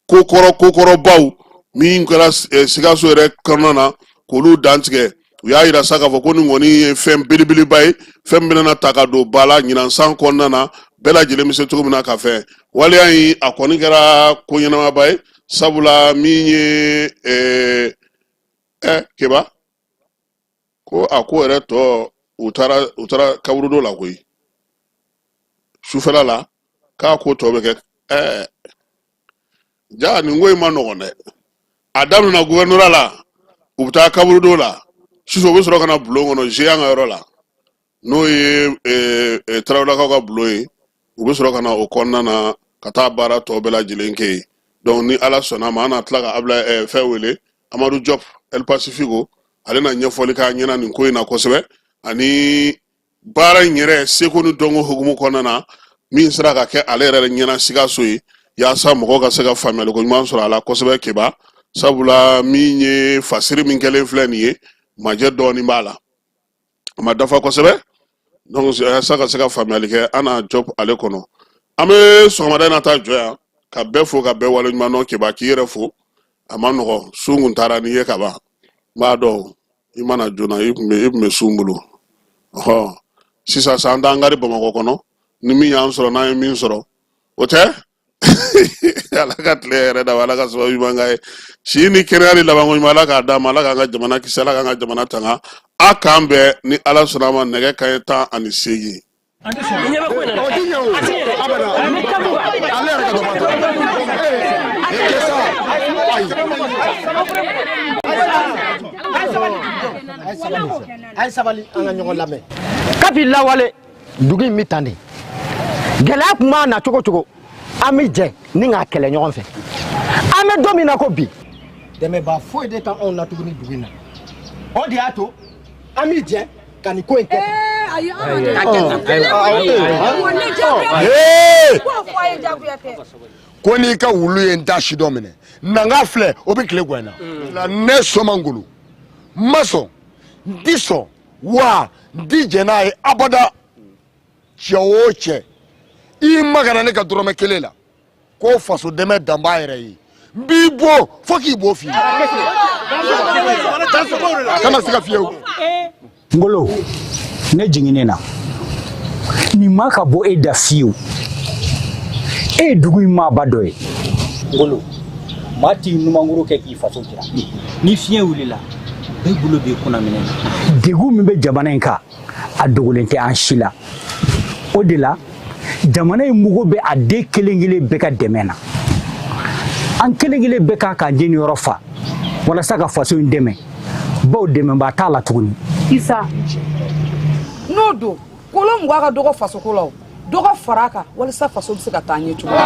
kokɔrɔ, kokɔrɔbaw min kɛra Sikaso yɛrɛ kɔnɔna na, k'olu dantigɛ. U y'a yira sa k'a fɔ ko nin kɔni ye fɛn belebeleba ye, fɛn min bɛna ta ka don ba la ɲinan san kɔnɔna na, bɛɛ lajɛlen bɛ se cogo min na ka fɛn waleya in. A kɔni kɛra ko ɲɛnamaba ye, sabula min ye Keba, ko a ko yɛrɛ tɔ, u taara kaburudo la koyi sufɛla la, k'a ko tɔ bɛ kɛ. Ja nin ko in ma nɔgɔn dɛ. A daminɛna gouvernorat la, u bɛ taa kaburudo la sufɛ, u bɛ sɔrɔ ka na bulon kɔnɔ géant ka yɔrɔ la, n'o ye Tarawelelakaw ka bulon ye. U bɛ sɔrɔ ka na o kɔnɔna na ka taa baara tɔ bɛɛ lajɛlen kɛ yen. Donc ni Ala sɔnna a ma, an na tila ka abila fɛn wele, Amadu Jɔp El Pacifico, ale na ɲɛfɔli k'a ɲɛna nin ko in na kosɛbɛ, ani Baara in yɛrɛ seko ni dɔnko hukumu kɔnɔna na, min sera ka kɛ ale yɛrɛ ɲɛna Sikaso ye, yaasa mɔgɔw ka se ka faamuyaliko ɲuman sɔrɔ a la kosɛbɛ. Keba, sabula min ye fasiri min kɛlen filɛ nin ye, majɛ dɔɔnin b'a la, a ma dafa kosɛbɛ. Donc yaasa ka se ka faamuyali kɛ, an na Jɔp ale kɔnɔ. An bɛ sɔgɔmada in na taa jɔ yan ka bɛɛ fo ka bɛɛ waleɲuman dɔn. Keba, k'i yɛrɛ fo, a ma nɔgɔ, sun kun taara n'i ye ka ban. N b'a dɔn i ma na joona, i tun bɛ sun bolo. Ɔhɔ, sisan sa an t'an kari Bamakɔ kɔnɔ ni min y'an sɔrɔ, n'an ye min sɔrɔ, o tɛ. Ala ka tile yɛrɛ da, Ala ka sababu ɲuman k'a ye, si ni kɛnɛya ni labanko ɲuman, Ala k'a d'a ma. Ala k'an ka jamana kisi, Ala k'an ka jamana tanga. A k'an bɛn ni Ala sɔnna a ma, nɛgɛ kanɲɛ 18. Ɲɛ bɛ ko in na dɛ. A ti ɲɛ dɛ. Ni kabu kan. Ale yɛrɛ ka dɔ b'a ta. Kesa, ayi. A ye sabali, an ka ɲɔgɔn lamɛn. Kabi lawale, dugu in bɛ tan de. Gɛlɛya tun b'a na cogo cogo, an bɛ jɛ ni k'a kɛlɛ ɲɔgɔn fɛ. An bɛ don min na ko bi, dɛmɛbaa foyi de t'anw na tuguni dugu in na. O de y'a to an bɛ jɛ ka nin ko in kɛ. Ayi, Hey! Ko n'i ka wulu ye n ta si dɔ minɛ, nanga filɛ, o bɛ tile gɛn na. Ne Soma Ngolo n ma sɔn, n ti sɔn wa n ti jɛn n'a ye abada. Cɛ o cɛ, i magara ne ka dɔrɔmɛ kelen la ko faso dɛmɛ dan b'a yɛrɛ ye, n b'i bon fo k'i bo f'i ye, kana siga fiyewu. Ngolo, ne jiginnen na nin ma ka bɔ e da fiyewu. E ye dugu in maaba dɔ ye. Ngolo, maa t'i numankuru kɛ k'i faso jira. Ni fiɲɛ wulila, bɛɛ bolo b'i kunna minɛ na. Degun min bɛ jamana in kan, a dogolen tɛ an si la. O de la, jamana in mago bɛ a den kelen kelen bɛɛ ka dɛmɛ na. An kelen kelen bɛɛ kan k'an jeniyɔrɔ fa walasa ka faso in dɛmɛ, bawo dɛmɛbaa t'a la tuguni. Isa, n'o don, kolo 20 ka dɔgɔ fasoko la, o dɔ ka fara a kan walasa faso bɛ se ka taa ɲɛ cogo min.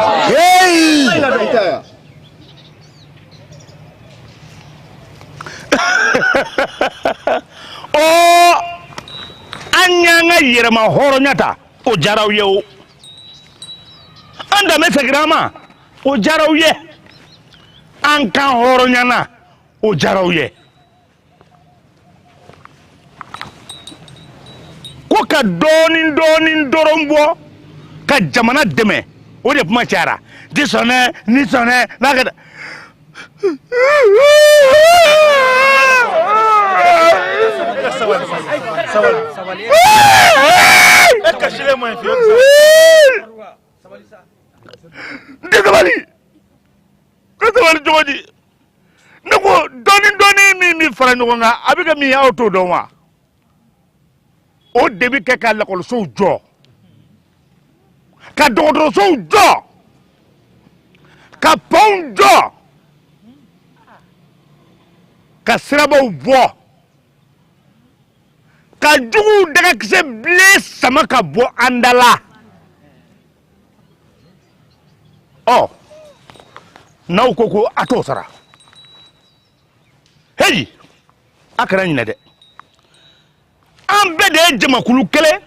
Ɔ, an y'an ka yɛrɛma hɔrɔnya ta, o diyara aw ye. O an danbe seginna an ma, o diyara aw ye. An kan hɔrɔnyana, o diyara aw ye. Ko ka dɔɔnin dɔɔnin dɔrɔn bɔ ka jamana dɛmɛ, o de kuma cayara. Ti sɔn dɛ, ni sɔn dɛ, n'a kɛ. Sabali, e kasilen man ɲi fiyewu. N tɛ sabali ka sabali cogo di? Ne ko dɔɔnin dɔɔnin min bɛ fara ɲɔgɔn kan, a bɛ kɛ min ye, aw t'o dɔn wa? O de bɛ kɛ ka lakɔlisow jɔ, ka dɔgɔtɔrɔsow jɔ, ka pɔnw jɔ, ka sirabaw bɔ, ka juguw dagakisɛ bilen sama ka bɔ an da la. Ɔ, n'aw ko ko a t'o sara, heyi, a kana ɲinɛ dɛ, an bɛɛ de ye jamakulu kelen,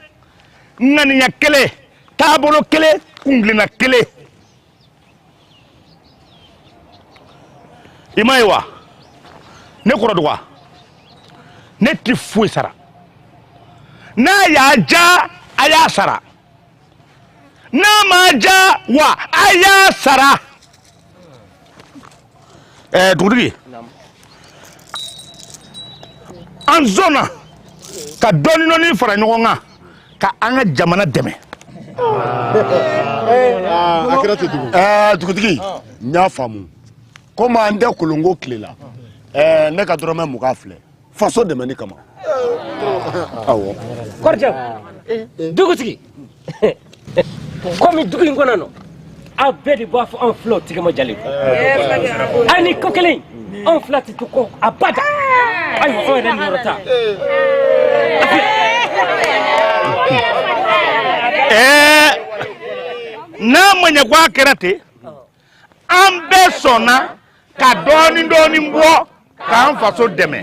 ŋaniya kelen, taabolo kelen, kuntilenna kelen. I m'a ye wa, ne kɔrɔ dɔgɔ, ne ti foyi sara. N'a y'a ja, a y'a sara. N'a ma ja wa, a y'a sara. Dugutigi, an sɔnna ka dɔɔni dɔɔni fara ɲɔgɔn kan ka an ka jamana dɛmɛ. A kɛra ten tugun. Dugutigi, n y'a faamu. Komi an tɛ kolonko tile la, ne ka dɔrɔmɛ 20 filɛ faso dɛmɛni kama. Awɔ. Kɔrɔcɛ, dugutigi, komi dugu in kɔnɔ nɔ, aw bɛɛ de b'a fɔ anw filaw tigɛ ma jalen a ni ko kelen, anw fila tɛ to kɔ abada. Ayiwa, anw yɛrɛ niyɔrɔ ta. N'a ma ɲɛ ko a kɛra ten, an bɛɛ sɔnna ka dɔɔni dɔɔni bɔ k'an faso dɛmɛ.